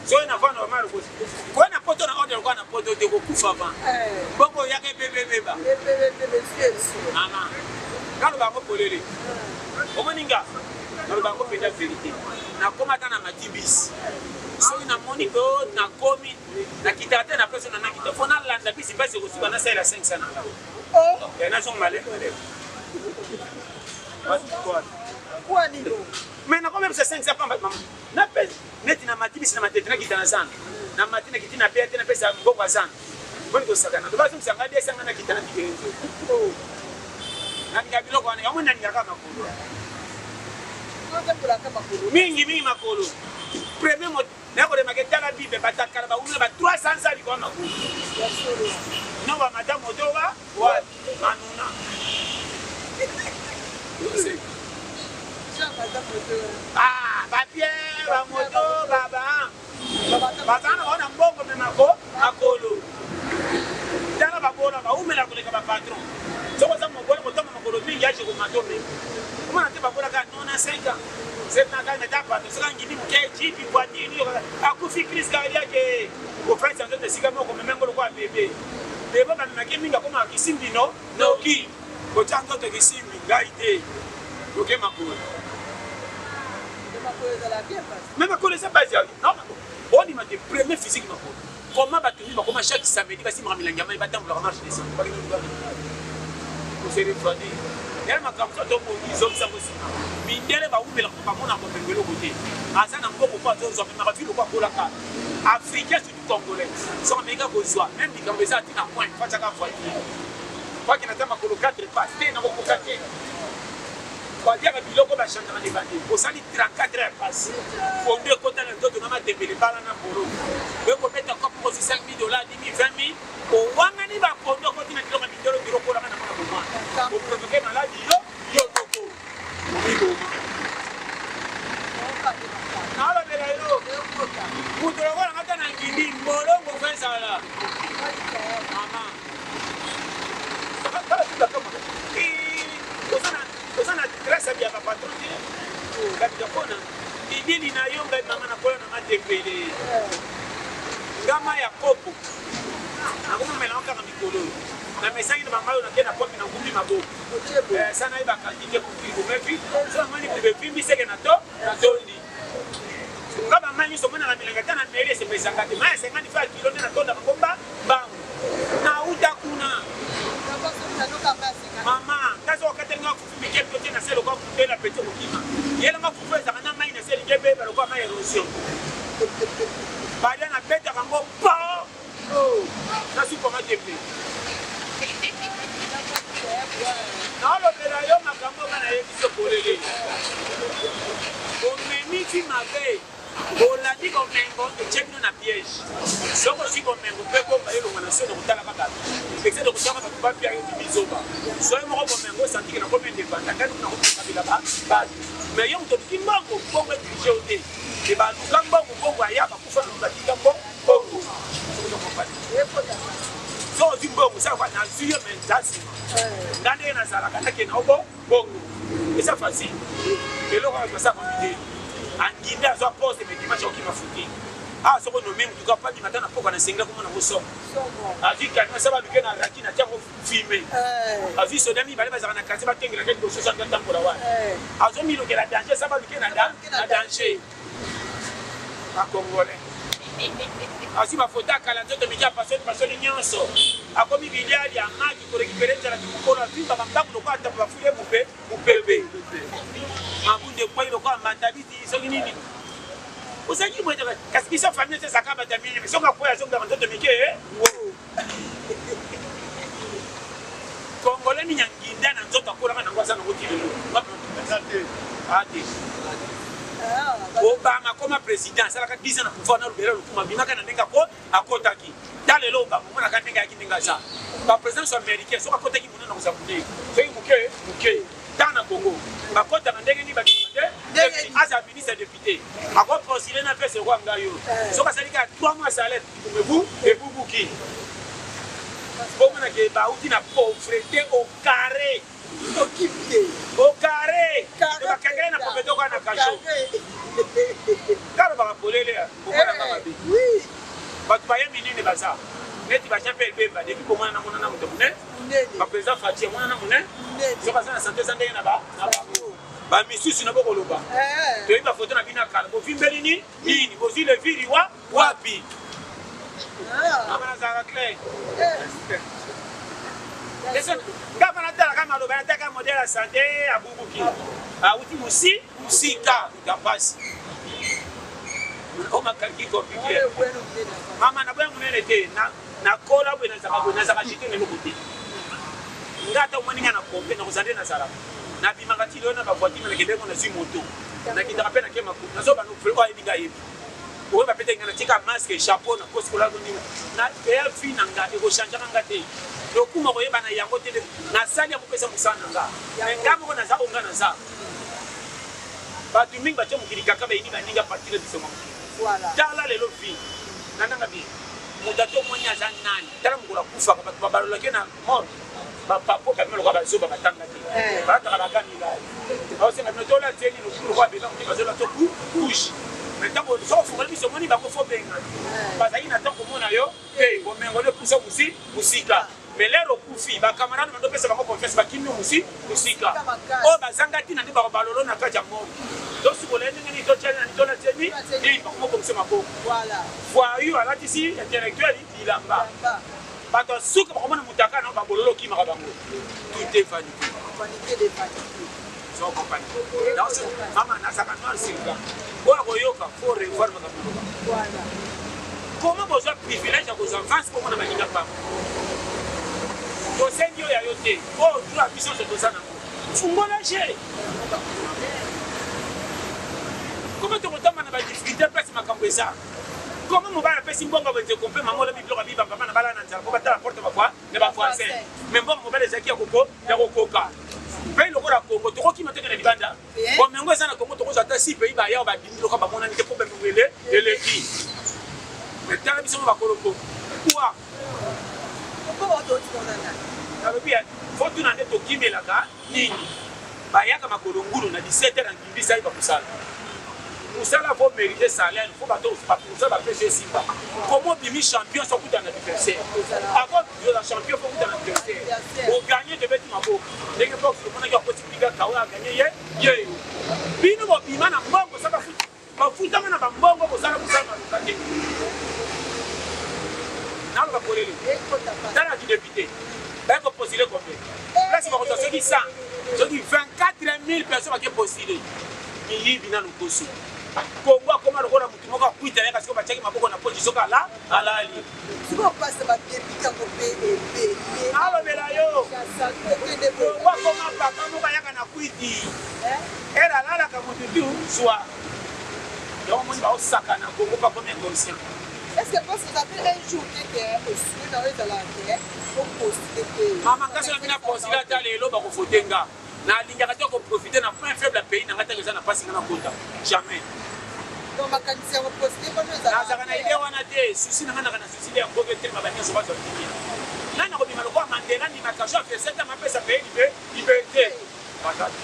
Soki na vanda normal okosi. Koya na poto na ordre lokola na poto te kokufa avant. Mbongo oyaka ebebebeba. Mama, naloba yango polele. Omoni nga, naloba yango mpenza verite. Nakoma ata na mati bisi. Soki namoni ke oh, nakomi, nakitaka te na place oyo nakita. Fo nalanda bisi mpasi ekosuka nasalela 500 na ngai. Eh, nazonga malembe malembe. Mais nakomebisa 500 pamba mama. Napesa neti na mati bisi na matete nakita na zando. Na mati nakiti na bea te napesa mbongo ya zando. Boni kosakana. To bazongisa ngai desa ngai nakita na tikele nzoto. Nalinga biloko wana yango nalingaka makolo. Mingi mingi makolo. Premier moto nakolemaka etala Bible batakala bawumela ba 300 ans likolo ya makolo. No ba mata moto wa wapi manuna. Ah, ba bien, ba moto, ba ba. Bazala na bango na mbongo me mako makolo. Tala babola baumela koleka ba patron. Soki oza mobola kotanga makolo mingi age komata omema. Omona te babola kaka 95 ans, 74 Nata pato soki angindi moke jipi voiture nini akufi crise cardiaque. Kofandisa nzoto esika moko, komema yango lokola bebe. Bebe bamemaki mingi, akomaka kisimbi no noki. Kotya nzoto kisimbi ngai te, oke makolo. Mais makolo eza base ya non, ondima te. Premier physique, makolo. Comment bato mingi bakoma chaque samedi basimaka milangi ya mai, batambolaka marche de santé, bakende kose refroidir. Yala makambo so tobongi, ezongisango nsima. Mindele bawumelaka mpo bamona bomengo eloko te. Aza na mbongo mpo azozwa, memaka vi lokwa akolaka. Africain, surtout congolais, soki ameka kozwa même likambo eza ati na point, fatiaka voiture, fakende ata makolo 4 pas te, nakokoka te. Baliaka biloko bachangeaka na ebandeli. Osali 34 heures pasi, fondo ekota na nzoto na matembele, bala na mbolo ekobeta kope, kozwi 5 000 $, 10 000, 20 000. Owangani bapondo, okoti na biloko ya mindolo biro, okolaka nango na bomwana, oprovoquer maladie yo yo moko, omiboma. Nalobela yo, moto lokola nga ta na ngindi mbolongo fo ezala mama. Oza na grâce ya bapatron te, babika mpona idili na yo. Ngai mama, nakola na matembele, ngama ya kopo nakomomelanga kaka mikolo oyo namesaki na bangai oyo nake na komi na ngumbi maboko sa nayeba quantité bomevi so namoni bevimbi seke na to natondi nga bamai nyonso omonaka milangi, ata na meli esepesaka te. Mai ya 50 fa ya kilo nde natonda bango mba mbangu nauta kuna. Mama kasi okatelinga fufu mike mpe te na se lokwa mundela pete kokima yelanga fufu ezalaka na mai na se, elingi ebeba lokwa mai érosion. Balia nabetaka ngo po nasupama te mpe nalobela yo makambo nga nayebi so polele. Omemi ti mabe, olandi bomengo, etie bino na piège. Soki ozwi bomengo mpe bomba elongwa na soni kotala kaka exede kotala bato bapia yo bizoba. Soki moko bomengo osantike na komi indépendant, ngai nakokabila bato. Mais yo moto oluki mbongo, mbongo edirige yo te. E baluka mbongo, mbongo aya, bakufa na batika mbongo. So ozwi mbongo, sala nazwi yo, mais nza nsima nga ndenge nazalaka, nakende obo bongo, eza facile. Eloko oyo basaka midele anginde azwa poste, mais dimanche okima futi. Ah, soko nommé mutuka padi mata na poka na senga komona ngo somo. Azwi camion sa baluke na raki na tiango fume. Azwi soda mibale bazalaka na quartier, bakengelaka liboso so atambola wana, azomilukela danger sa baluke na danger. Bacongolais azwi bafoto akala, nzoto miki, apasoli pasoli nyonso, akomi biliali ya maki korécupérer nzala ti mokolo avimbaka mbangu lokola atamba bafuli ye mope mopepe, mabunde ekwai lokola mantabiti soki nini. Ozalaki boye, kasi biso famille nyonso ezalaka bato ya minene. Soki akwei, azongaka nzoto mike. Congolais nini anginda na nzoto akolaka nango, aza nango ti lelo ate. Obama akoma président, asalaka 10 ans na pouvoir na lubela lokuma, abimaka na ndenge akotaki. Ta lelo Obama, omonaka ndenge ayaki, ndenge aza. Baprésident nyonso américain, soki akotaki monene, akozala monene, soki moke moke. Ta na Congo, bakotaka ndenge nini, babimaka te. Aza ministre, député, akopostule na pese ekwa ngai oyo. Soki asali kaka 3 mois salaire, ebu ebubuki. Bomonake bauti na pauvreté au carré, au carré. Bakangeli na pauvreté okaa na cachot. Kalobaka polele, omonaka mabe. Bato baya minene baza neti ba Jean Pierre Bemba, depuis komona na monana moto monene, baprésident Fatshi amonana monene. Soki aza na sante, eza ndenge na bango. Bamisusu na bokoloba toyebi bafoto na bino ya kala, bovimbeli ni nini, bozwi leviri wa wapi? Mama, nazalaka clair. Ngaka natalaka maloba, nataka modèle ya sante, abubuki, awuti mosi mosika ya mpasi o makangi compliqué. Mama, naboya monene te. Nakola boye, nazalaka boye, nazalaka jete na eloko te. Nga ata omoni nga na kompe, nakozala nde nazalaka. Nabimaka ti lelo na bavoiture, nakende ngo, nazwi moto, nakitaka mpe nake makulu, nazobana oyo ayebi nga ayebi. Oyeba pete nga natika masque, chapeau, nakosi kolala ndinga na eya vie na nga ekochangeaka nga te. Lokuma koyeba na yango te, nasali yango mpesa mosala na nga. Me nga moko naza oyo nga naza. Bato mingi batie mokili kaka bayini baninga partir na biso mokili. Tala lelo vie na nanga bien. Moto ate omoni aza nani? Tala mokolo akufaka, bato babalolaki na morgue. Bapapo babima lokola bazoba batanga te. Balataka ba gants milayi. Baosenga bino tola tie nini okulu lokola bebe moke bazola to couche. Mais ntango soki ofungoli miso omoni bango fo bengana. Bazalaki na temps komona yo te. Bomengo nde epusa mosi mosika. Mais l'heure okufi ba camarades bando pesa bango confiance bakimi yo mosi mosika. Oyo bazanga ntina nde bako balolo na kati ya morgue. Tosukola ye ndenge nini totia nani tola tie nini nini bakomobongisa maboko. Voyou alatisi intellectuel bilamba. Bato ya suka bakomona mutaka na babololo okimaka bango. Tout est vanité. Vanité de vanité. So comprendre. Donc mama nazaka noir sur blanc. Oyo akoyoka faut revoir makambo naloba. Voilà. Comment bozwa privilège ya kozwa avance mpo mona baninga pamba? Tosengi oyo ya yo te. Oyo droit biso nyonso toza nango. Fungola jeu. Comment tokotamba na ba difficulté place makambo eza? Comment mobali apesi mbongo ya wenze kompe mama olobi biloko ya biba papa na balala na nzala po batala porte ba na ba voisin mais mbongo mobali ezalaki ya koko ya kokoka pays lokola Congo tokokima teke na libanda bomengo eza na Congo tokozwa ata si pays baya babimi lokola bamonani te po bomengo ele eleki mais tala biso mo bakolo mpo quoi nalobi fo tuna nde tokimelaka nini bayaka makolo ngulu na 17 heures na ngibisa ye bakosala mosala fo merite salaire fo bato mosala bapesi esimba komo obimi champion so okutana na adversaire avant oza champion fo okutana na adversaire oganye tobeti maboko ndenge box omonaki akoti moninga kawa aganye ye ye bino bobima na mbongo sa bafutama na bambongo bosala mosala maluka te naloba polele tala kidepute baye kopostule combien place bakozwa soki 100 soki 24 000 personnes bake postule miyibi na lokoso kongo akoma lokola motu moko akwita yaka sikoyo batiaki maboko na poche soki ala alali sikoyo pasi badepute yango mpe ebele alobela yo kongo akoma papa moko ayaka na kwiti ere alalaka motu tu zwa yango omoni baosakana kongo mpe akomi inconscient. Est ce que pasi eza pe un jour te ke osue na yo ezalaka ke opostule te? Mama nga soki na postule ata lelo bako vote nga. Nalingaka te ko profiter na point faible ya pays na nga tango eza na pasi nga nakota. Jamais. Donc makanisi ya ko postule pano ezalaka Nazalaka na idee wana te. Souci na nga naka na souci nde ya mboka etelema ba nionso bazwa kimia. Nga nakobima lokola Mandela ndima cachot ya 27 ans mapesa pays liberte. Baza te.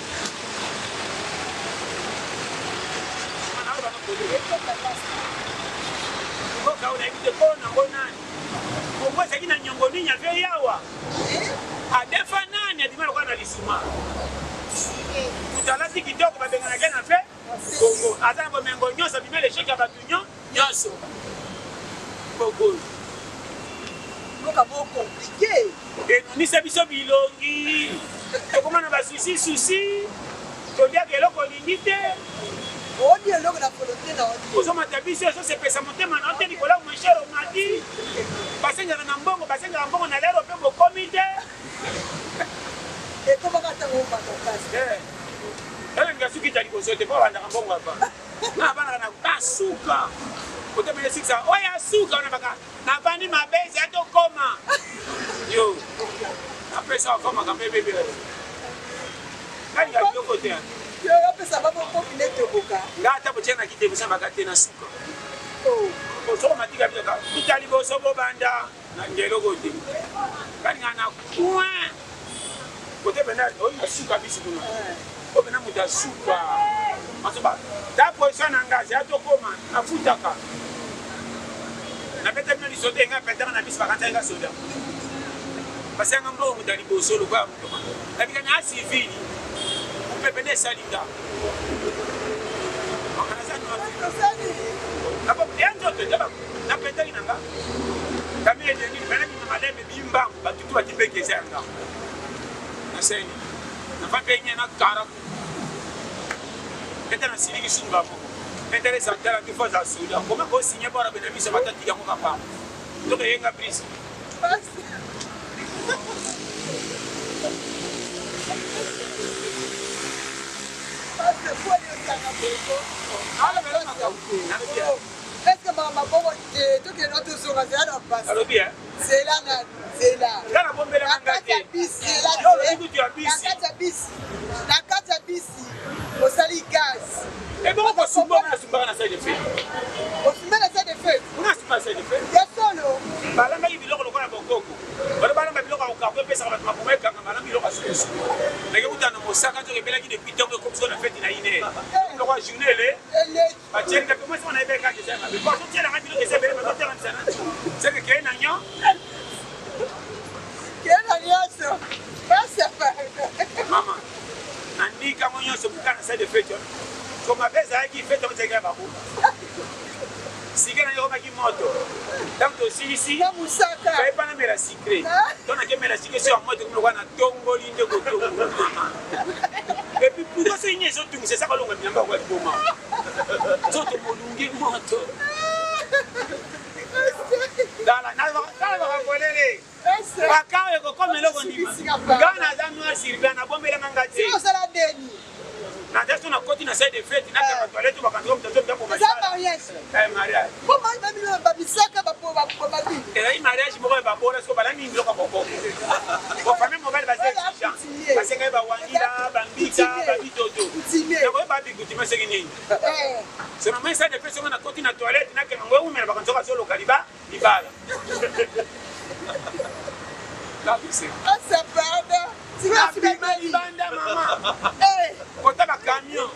Mboka oyo nayebi te kolo nango nani. Kongo ezalaki na nyongo nini ave yawa. Adefa nani abima lokola na lisuma. Moto alati kitoko babenganaki na fe Kongo. Aza na bomengo nyonso abima l'echec ya bato nyonso. Mboka Mboka moko compliqué. Enunisa biso bilongi. Tokoma na ba souci souci. Toliaka eloko olingi te. Olia eloko na volonté na yo te. Ozomata biso ezosepesa motema na yo te likolo ya moins cher omati. Basengaka na mbongo, basengaka mbongo na lero pe bokomi te. Ekomaka ntango omata kasi. Eh. Elengi asukita liboso te po abandaka mbongo avant. Nga navandaka na basuka kote mele sikisa oyo asuka wana baka navandi mabe eza tokoma yo napesa ava makambo ebebela nalinga biloko te nga ata botia na kite bosa baka te na suka osoko matika bisoka kita liboso bobanda nalinga eloko te balinga na coin kote pena oyo na suka bisi kuna oyo pena moto ya suka azoba ta position na nga zela tokoma nafutaka nabeta bino lisoda enga petaka na bisi bakataki nga soda basanga mbongo moto ya liboso lokola moto nabika na civili mopepe nde esali nga ya nzoto napetaki na nga kamere nini banabima malembe bimbangu batutu batibeki eza ya nga naseni nafandi nye na kara ete nasiliki sunu bango ete ezantala te fo aza soda koma kosigne bora bena miso batatika yango kapamba toka yenga brise. Est-ce que makambo bongo te tokende na tozonga zela na pasi alobi eh zela na zela nga na bombela na nga kati te ya bisi zela yo olobi kutu ya na bisi kati ya bisi na kati ya bisi osali gaz ebongo kosumba nga nasumbaka na salle de fete osumba na salle de fete nga nasumba na salle de fete ya solo balambaki biloko lokola bokoko balo balamba biloko ya ekauka ko epesaka bato makoma ekanga malamu biloko ya sukusuku. Ndenge kuta na mosaka nzoka ebelaki depuis ntongo ekomisi na feti na ine. Biloko ya journée ele batieli kaka mwasi wana ayebaki kaka eza ya mabe. Po azotiela ngai biloko eza ebele bazotelamisa na ntu. Seke keye na nyo. Keye na nyonso. Mama, nanika yango nyonso buka na salle de fete wana. Ko mabe ezalaki fete yango ezalaki ya babuka. Sika na ekomaki moto. Ntango tosilisi, baye pa namela sucre. To nakemela sucre so ya moto ekomi lokola natongoli nde kotongola mama. Et puis pourquoi soki nini ezotungisa ezaka olonga bilamba kwa liboma. Nzoto molunge moto. Tala, nalobaka polele. Baka ekokoma eloko ndima. Nga naza noir sur blanc nabombelanga nga te. Osala ndeni. Naza so nakoti na salle de fete nakanga toilette bakanzi ko moto ndako Eza mariage. Eh mariage. Bo mai ba bino ba bisaka ba po ba ba bino. Ezali mariage moko ya babola siko balandi biloko ya bokoko. Bo famille mobali baza exigeant. Basengaki ba wangila, ba mbika, ba bitoto. Nakoyeba bikutima soki nini. Sono mai salle de fete songo nakoti na toilette nakanga ngo ewumela bakanzi ko azoloka liba. Libala. Nabima libanda mama. Kota ba camion.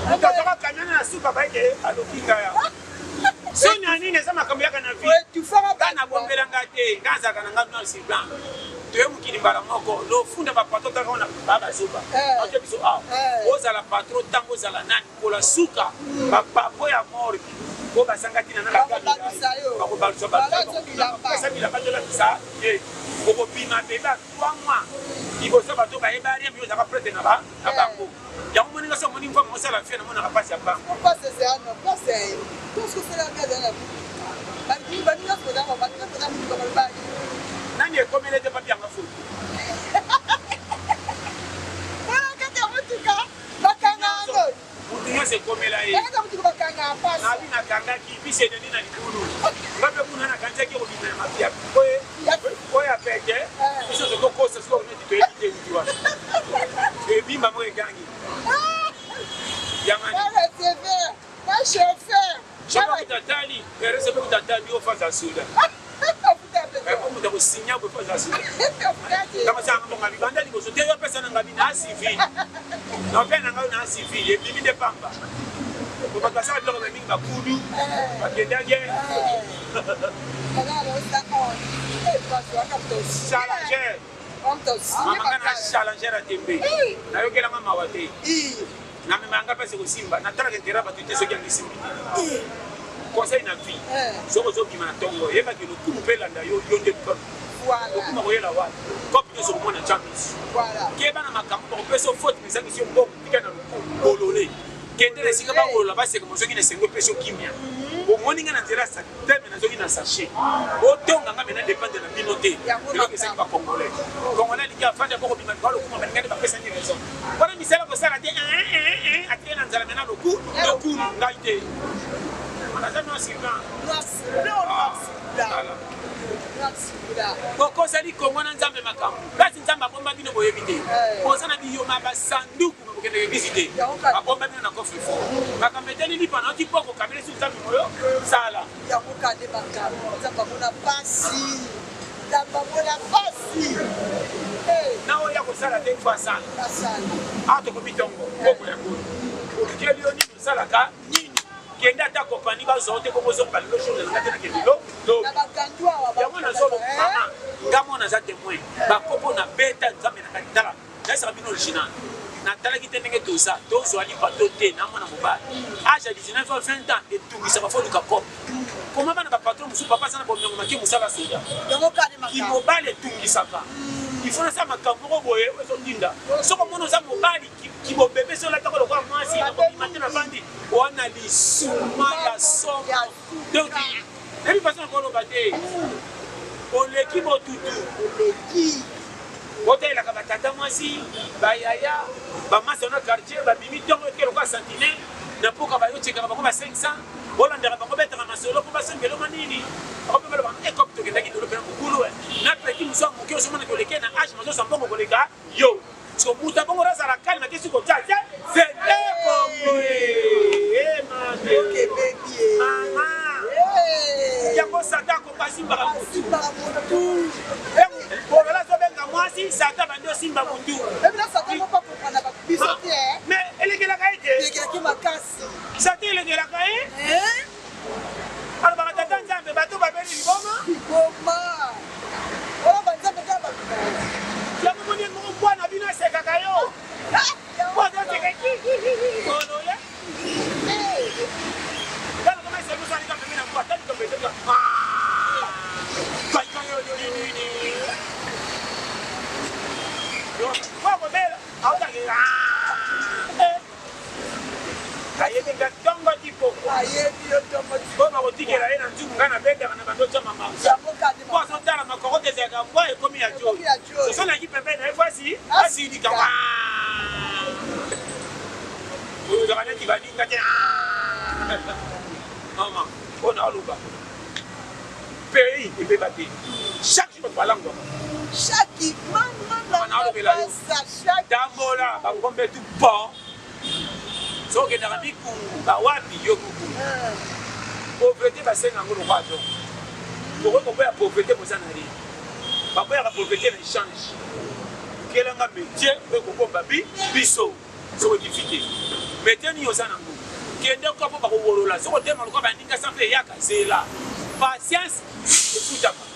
Moto azwaka camion na suka bayeke aloki ngai awa. Soni ya nini eza makambo yaka na vie. Nga nabombela nga te, nga azalaka na nga noir sur blanc. Toye mokili mbala moko, lofunda ba patron taka wana ba bazoba. Ote biso awa. Ozala patron tango ozala nani? Kola suka ba papo ya morgue oyo bazanga ntina na bakobalusa bapesa bilamba tolakisa ye okobima beba 3 mois liboso bato bayeba rien yo ozalaka prete na bango yango moni nga so omoni mvama osala fie namonaka mpasi ya bango nani ekomeli ete papi yanga foto Bakanga yango. Mutu nyonso ekomela ye. Bakanga mutu bakanga pasi. Nabi nakangaki bisi eneni na libulu. Nga mpe kuna nakanisaki ekobima ya mafia. Oyo oyo ya pete. Biso tokokosa sikoyo neti toyebi te euti wapi. Ebimba moko egangi. Yangani. Na receveur, na chauffeur. Chauffeur kutatali, receveur kutatali yo faza soda. Po moto akosinya boye po aza suka. Ntango asala mbongo abi banda liboso te yo apesa na ngabi na civil. Na opesa na ngai na civil ebimi nde pamba. Po bato basala biloko na mingi bakudu bakendaki challenger. Mama nga na challenger ya tembe. Nayokelanga mawa te. Namemaka nga mpasi ekosimba natalaka interet ya bato te soki yango esimbi te. Conseil na vie soki ozobima na ntongo yebaki lokumu mpe elanda yo yo nde luka lokumu akoyela wapi kope nyonso okomona tya misu keba na makambo bakopesa yo faute mezangisi yo mbongo tika na lokumu bolole kende na esika bawolola baseka mozoki na esengo epesi yo kimia omoni nga na nzela ya teme nazoki na sachet botonga nga mena dependre na bino te eloko ezangi ba congolais congolais alingi afandi aboko bima ba lokuma balinga nde bapesani raison wana misala kosala te atike na nzala mena loku lokumu ngai te naza noir sur blanc bokosali kongo na nzambe makambo place nzambe abomba bino boyebi te boza na biyoma basanduku Kokendeke eglise te. Babomba bino na coffre fort. Makambo etali lipa na oti poko kabele su nzambe moyo sala. Yango kande makambo nzambe amona pasi. Nzambe amona pasi. Na oyo ya kosala te fo asala. Asala. Awa tokomi tongo poko ya ngulu. Olukeli yo nini osalaka nini? Kende ata kompani bazwa yo te bongo ozonga lelo jour na nga te nakende lo lobi. Yango nazolo mama nga mwana aza temoin. Bakopo na beta nzambe na kati tala. Nayesaka bino original. Natalaki te ndenge toza, tozwa lipa to te na mwana mobali. Age ya 19 ans, 20 ans etungisaka fo luka cope. Koma bana ba patron mosusu papa aza na bomengo make mosala soda. Kimobali etungisaka. Il faut nasala makambo moko boye oyo ezotinda. Soki omoni oza mobali kibobebe soki olataka lokola mwasi nakobima te navandi wana lisuma ya somo. Donc nayebi façon nakoloba te. Oleki botutu. Oleki. Botalelaka ba tata mwasi, ba yaya, ba masta na quartier babimi ntongo eke lokola sentinelle na mpoka bayo tshekaka bango ba 500 bolandaka bango betaka masolo mpo basombela mwa nini bango mpe balobaka ekop eh, tokendaki lelo mpe na mobulu eh. na petit mosusu ya moke ozomona toleke na age mazozwa mbongo koleka yo so moto ya bongo azala kalme te soki otya te zete kongo eh, mama yango satan akokasimbaka motu bolola azobenga. Ayebi nga ntongo ti pokwa. Ayebi yo ntongo ti Oyo bakotikela ye na nzungu, ngai nabendaka na bando otya mamausa. Yango kaka nde Po azotala makorote ezalaka mbwa ekomi ya Ekomi joi. ya joi. Soso naki pembeni na ye fasi asilika. Oyo ezalaka neti baninga te. Mama, oyo naoloba. Pays ebeba te. Chaque jour bato balangwaka. Chaque mama Mama, naolobela yo. na chaque Tambola bangombe tu pon. Soki okendaka mikungu bawapi yo moko. Pauvreté basenga yango lokola don. Okoki koboya pauvreté boza na ye. Baboyaka pauvreté na échange. Lukelanga métier oyo ekobomba bi biso soki odifi te. Métier nini oza nango? Kende kwa mpo bakowolola. Soki otema lokola baninga sans mpe eyaka zela. Patience efutaka.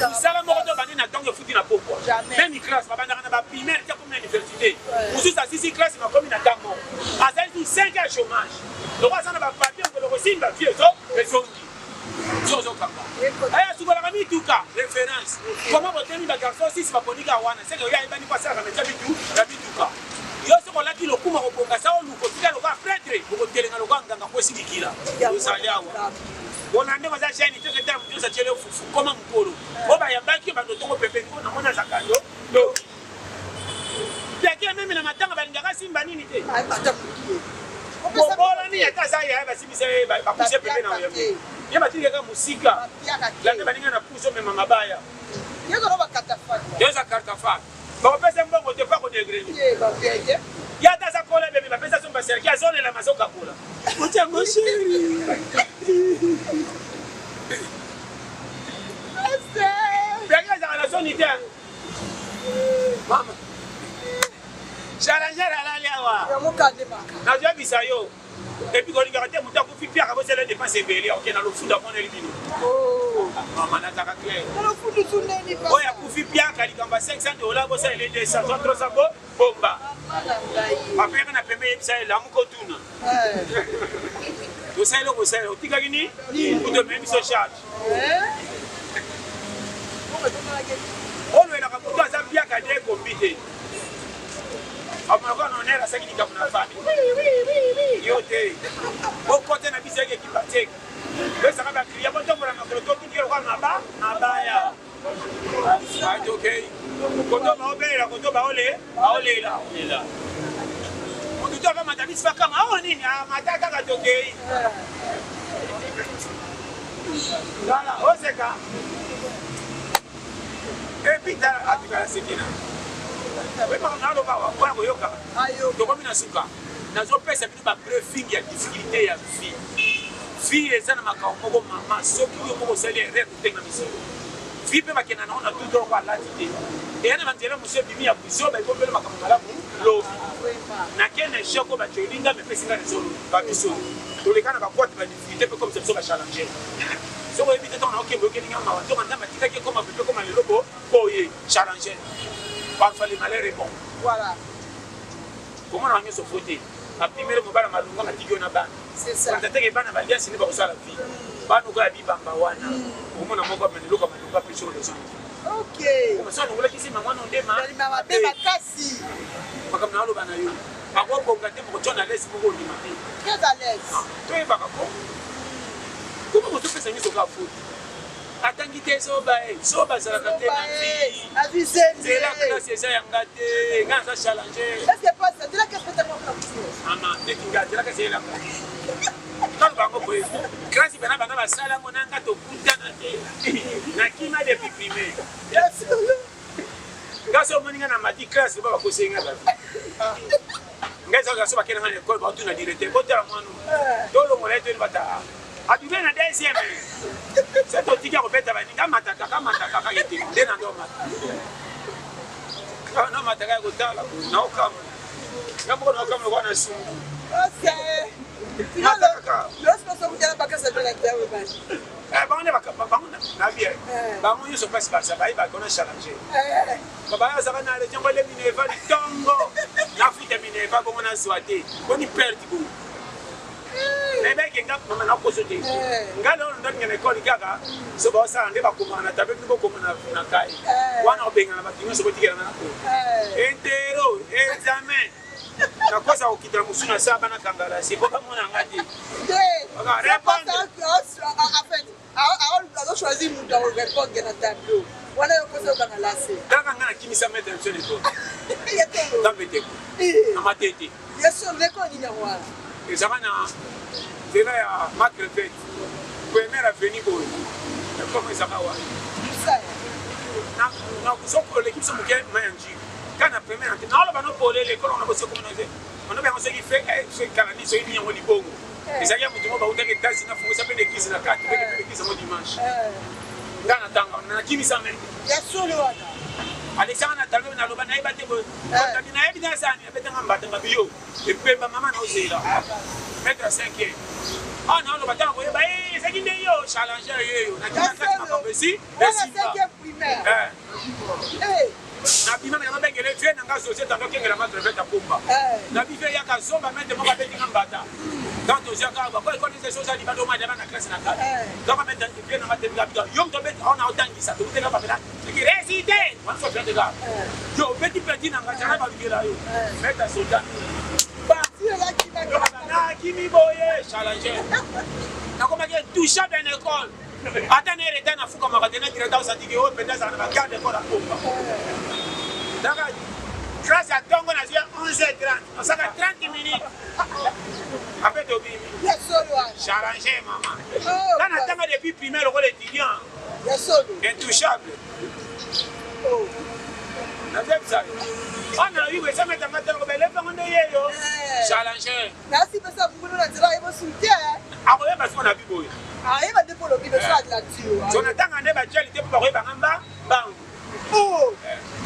Mosala moko to bandi na ntongo efuti na pokwa. Jamais. Même classe babandaka na ba primaire ti akomi na université. Mosusu asisi classe makomi na ntango. Azali su 5 ans chômage. Loko aza na ba papier mokolo kosimba vie ezo ezongi. So ozokanga. Aya asukolaka mituka référence. Comment botemi ba garçon 6 baponi kaka wana seke oyo ayebani ko asalaka métier mitu ya mituka. Yo soki olati lokuma kobonga sa oluka otika lokola prêtre okotelenga lokola nganga po esilikila. Ozali awa. Bona ndenge oza jeune te keta mutu nyonso atieli yo fufu koma mokolo oyo bayambaki yo bando tongo pembeni oyo namoni azaka yo ndoki piake meme na matanga balingaka simba nini te bobola nini ata aza yaya basimbisa ye bapuse pembeni na oyambi ye batikaka mosika landa baninga na puso omema mabaya yoza kartafak bakopesa mbongo te pa kodegrene ye ata aza kola bebe bapesa somba serki azolela mazokakola otiango sheri Piake azalaka na soni te mama challenger alali awa nazoyebisa yo epuis kolingaka te moto akufi piaka bosala depense ebele oke na lofunda amoneli bino mama nazalaka claire oyo akufi piaka likambo ya 500 dola bosalele 200 soit 300 bo bomba apeyaka na pembe yebisa ye lamuka otuna tosaleli okosalela otikaki ni kutu omemi biso charge olwelaka moto aza piaka nde ekombi te amonaka nonere asaki likambo na famille yo te bokote na biso yeke ekipa te pesaka bakliya botombola makolo totindike lokola maba mabaya atokei koto baobelela koto baole baolela lela motu to akamata biso bakama awa nini amata kaka tokei tala oseka epi tala atikala sekina oyebaka naloba awa mpona koyoka tokomi na suka nazopesa bino babriefing ya difficulté ya vie. Vie eza na makambo moko mama soki yo moko osali erreur kotengamisa yo vie mpe bakenda nango na tout droit alati te eya na banzela mosusu ebimi ya buzoba ekombela makambo malamu lobi nake na echec oyo batioli nga mepesi nga lisolo babiso toleka na baboite ba difficulté mpe komisa biso bachallenger soki oyebi te ntango naokembe oyokeli nga mawa ntonga nzambe atikaki ekoma pepe ekoma lelo bo boye challenger parfois le malheur est bon. Voilà. Komona nyonso fo te apimeli mobala malonga matiki yo na bana kanza teke bana baliasi nde bakosala vie bana okoya bibamba wana okomona moko amene eloko ya malonga mpe soko raison okoso alongolaki zima mwana ondema mabe makasi makambo na aloba na yo akobonga te moko tya na lese moko ondima te toyebaka ko koma kozopesa nyonso kaka foti atangi te zoba e zoba azalaka te na vie nzela classe eza yanga te nga naza challenge mama ndeti nga nzela kasi eyelanga ntango bango boye classe bana bana basala yango na nga tokutana te nakima depuis primaire nga so omoni nga na mati classe ba bakosi nga bato nga ezalaka so bakenda nga na ekole baotuna directeur botala mwana tolongola ye toyeli bata Adouble na deuxième. Se totiki akobeta baninga amata kaka amata kaka ye te nde na ndo amata. Na mata kaka kotala naokamwa. Nga moko naokamwa lokola na sungu. Mata kaka. Bango nde bango na bien. Bango nyonso mpasi baza bayebaka ona challenge. Baba azaka na letion ngo le minerva litongo. Nafuta minerva bongo nazwa te. Boni perte bongo. Nayebaki nga mama nakoso te nga lelo ndalinga na ekole kaka so baosala nde bakomaka na tablet bokoma na kai wana obengana bato nyonso botikelanga na ko entero examen. Nakosa kokitela mosusu na saa bana kangala se po bamona nga te. Azo choisir moto ako répondre na tableau. Wana yo kosa okanga lase. Kaka nga nakimisa maître na biso na ekolo. Tampeteko. Na matete. Yesu ndeko nini yango wana? Ezalaka na nzela ya Macrevete. Première avenue boye. Ekoma ezalaka wana. Na soki oleki biso moke mai ya njili. Kaka na première entrée. Naoloba no polele ekolo wana bosi ekoma na nzela. Banobe yango soki fe soki kala nini soki nini yango libongo. Ezalaki ya moto moko bautaki Etats-Unis afungisa mpe na eglise na kati. Mpe mpe eglise yango dimanche. Nga natanga nakimisa maître. Ya solo wana. Alexandre na tableau naloba nayeba te boye. Kotaki nayebi na sani abetanga mbata ngabi yo. Epemba mama na ozela. Maître ya 5 heures. Ah na oloba tanga koyeba eh ezalaki nde yo challenger yeyo. Nakima kati makambo esi. Wana 5e primaire. Eh. Nabima na mabengele vie na nga José tando kengela ma crevette akumba. Na bi vie yaka zomba maître moko abeti nga mbata. Quand tozia kaka ba ko école des choses ali bado ma na classe na kati. Donc maître vie na nga te bika yo moto abeti ona otangisa tokutela babela. Soki reside wana so fiante kaka. Yo obeti petit na nga jana balukela yo. Maître soldat. Ba nakimi boye challenger. Nakomaki intouchable na école. Ata na retard nafukamaka te na directeur osandiki oyo mpenza azala na bagarde corps akomba. Donc classe ya ntongo nazwi ya 11h30 osaka 30 minutes après tobimi. Challenger mama. Nga natanga depuis primaire lokola étudiant. Intouchable. Nazebisa yo. Wana nayebi boye esanga tanga tanga belefango nde yeyo. Challenger. Nasi pesa bungulu na nzela ayeba soutien. Akoyeba siko na biboye. Ayeba nde polo bibo sa la tio. So na tanga nde ba jeli te po bakoyeba nga mba bangu. Oh.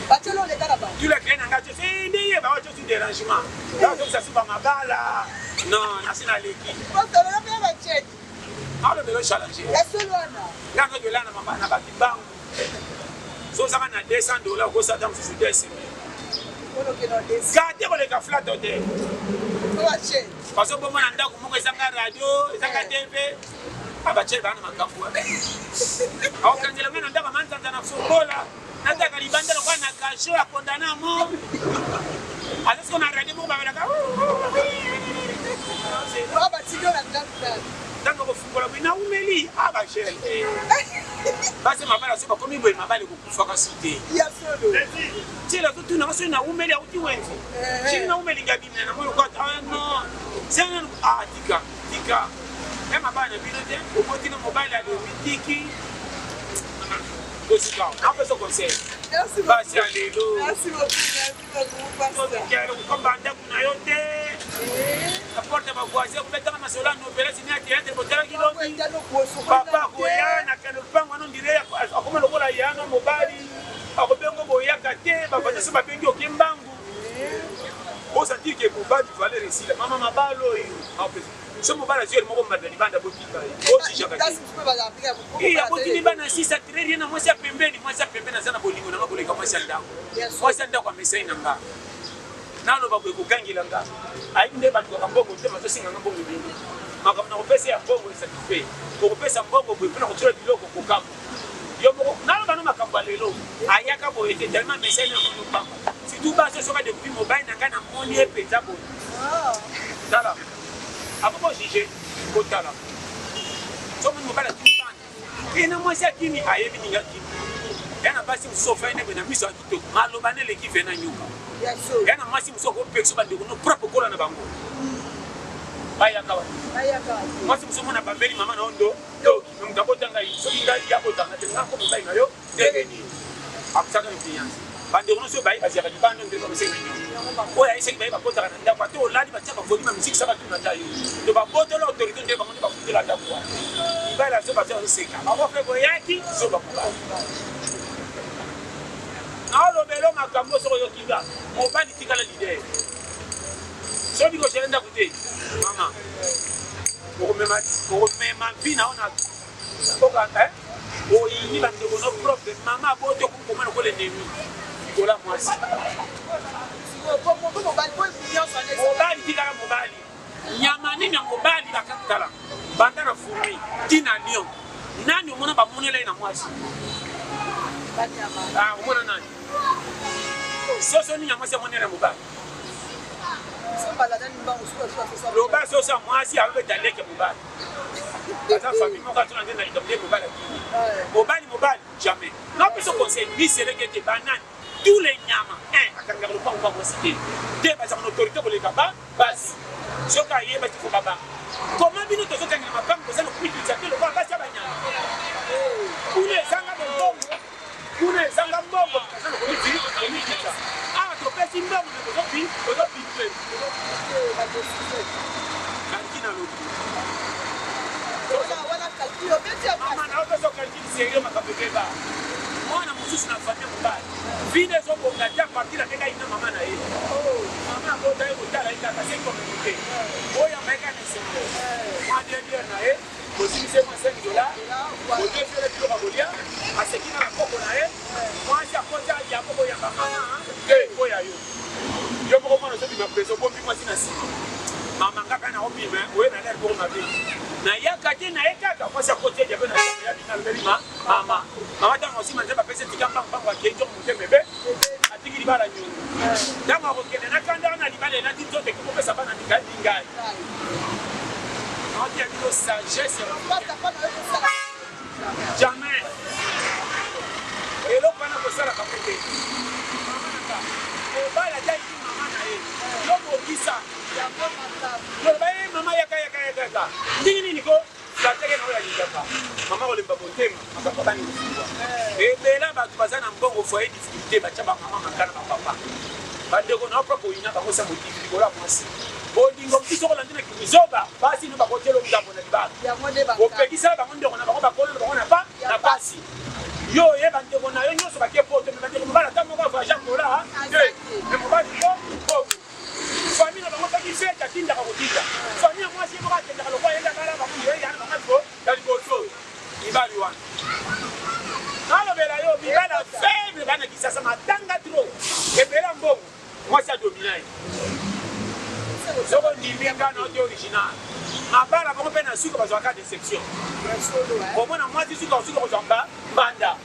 Ba jeli oleka na bango. Tu la créé na nga tio se nde ye ba tio su dérangement. Ba tio sa suba mabala. Non, nasi na leki. Ko tolo pe ba jeli. Alo belo challenge. Ya solo wana. Nga nzo la na mama na ba kimbangu. So zaka na 200 dollars ko sata mususu 2 semaines. Kate koleka flat hotel. Bazo bongo na ndako moko ezanga radio, ezanga TV. Abatie bana makambo. Akokangela nga na ndako manzanza na fongola. Nataka libanda lokola na cachot ya condamné à mort. Aza siko na radio moko babelaka. Ntango kofungola boye naumeli abagele basi mabala so bakomi boye mabala ekokufaka su te tiela azotuna nga soki naumeli auti wenze soki naumeli ngabimina na moi lokola ah non sena ah tika tika ya mabala na bino te oboti na mobali alobi tiki tosuka napesa conseil basi ya lelo kokamba ndako na yo te na porte ya bavoisin kobetaka masolo ya novelasi ya théâtre botalaki lobi papa akoya na kende lopango wana ondire akoma lokola ya na mobali akobengo boyaka te bavoisin so babengi oke mbangu osentir ke mobali valeur esila mama mabala oyo so mobali azwi moko mbanda libanda botika ye ojijaka te abotini bana 6 atire rien na mwasi ya pembeni mwasi ya pembeni aza na bolingo na nga koleka mwasi ya ndako mwasi ya ndako amesai na nga naloba boye kogangela nga ayebi nde balukaka mbongo te bazosenga nga mbongo ebele makambo na kopesa ya mbongo esatisfait okopesa mbongo boye mpona kotiola biloko kokamwa yo moko naloba no makambo ya lelo ayaka boye te tellement amesai na mono pamba surtout basi soki adekouvrir mobali na ngai namoni ye mpenza boye tala ako bojuge kotala soki mobali akimi bana ye na mwasi akimi ayebi ninga akimi ya na basi mosusu ofai nde boye na miso ya kitoko maloba na eleki ve na nyoka ya na mwasi mosusu akopekisa bandeko no propre kola na bango bayaka wana mwasi mosusu omona bambeli mama na yo ndo ndoki me moto abota ngai soki ngai ya botanga te ngai ko mobali na yo ndenge nini akusaka influence bandeko nyonso baye bazalaka libanda nde bakosenga nyonso oyo ayesaki baye bakotaka na ndako ata olali batia bavolume ya miziki saka tuna ata yo to babotola autorité nde bango nde bafutela ndako wana mibali azo bato azoseka bango mpe boyaki zoba mobali naolobelo makambo soki oyoki nga mobali tikala leader soki kogere ndako te mama okomema vi na yo na oka oyini bandeko no propre mama aboti okomokoma lokola enemi likola mwasi mobali tikala mobali nyama nini ya mobali bakatala banda na fourmi ti na lion nani omona bamonela ye na mwasi omona nani soso nini ya mwasi amonela mobali Loba soso ya mwasi abeta leke mobali. Aza famille moko atuna nde na likambo nde mobali akimi. Mobali mobali jamais. Na biso conseil miseleke te banani tous les nyama un akangaka lopango pa mwasi te. Te bazaka na autorité koleka ba basi. Soki ayebaki fo babanga. Comment bino tozokangela mapango boza na komitulisa te lokola basi ya banyama. Kuna ezanga bombongo kuna ezanga mbongo aza na komikitisa awa topesi mbongo me tozopikle kalki na lobi mama na opesa kalkili serio makambo ebeba mwana mosusu na famille mobali vide ezobonga te apartir ya ndenge ayina mama na ye mama abota ye kotala ye kaka se communauté oyamba ye kaka na esengo mwa debiere na ye Bozingisi ye mwa 5 dollars, bodefi ye biloko ya kolia, aseki na bakoko na ye, mwasi akoti ayamba koyamba mama te mpo ya yo. Yo moko mwana ozobima preso obombi mwasi na nsima. Mama nga kaka naobima oye na lere moko mabe. Nayaka te na ye kaka mwasi akoti ye diabe na ya bima alobeli ma mama. Mama ntango osima nzambe apesi tika mbangu mbangu akei ntongo motema ebe atiki libala nyongo. Ntango akokende na kanda wana libala elati nzoto ekopesa bana mikai mingai. Naotia bino sagesse ya jamais eloko wana kosalaka mpe te mama na nga mobali ataliki mama na ye yo bongisa loba ye mama yaka yaka yaka yaka ndenge nini ko flateke na oyo alingaka mama kolemba motema makambo abani kofungwa ebela bato baza na mbongo foyer difficulté batya bamama makala bapapa bandeko na yo mpe koyina bango sa motivi likolo ya mwasi Bolingo biso kolandi na kibuzoba basi no bakotelo ngambo na libala opekisaka bango ndeko na bango bakolo na bango na pa na pasi yo oyeba ndeko na yo nyonso bake poto me bandeko mobali ata moko avoyage angola te me mobali ko bongo famille na bango soki fete atindaka kotinda famille ya mwasi ye moko akendaka lokola yenda bala bango ye yana bango ya liboso mibali wana nalobela yo mibali ya faible bana kisasa matanga trop ebele ya mbongo Mwasi a domina ye. Soko ndimi nga na te original. Mabala bango pe na suka bazwaka deception. Omona mwasi suka suka kozwa mba mbanda.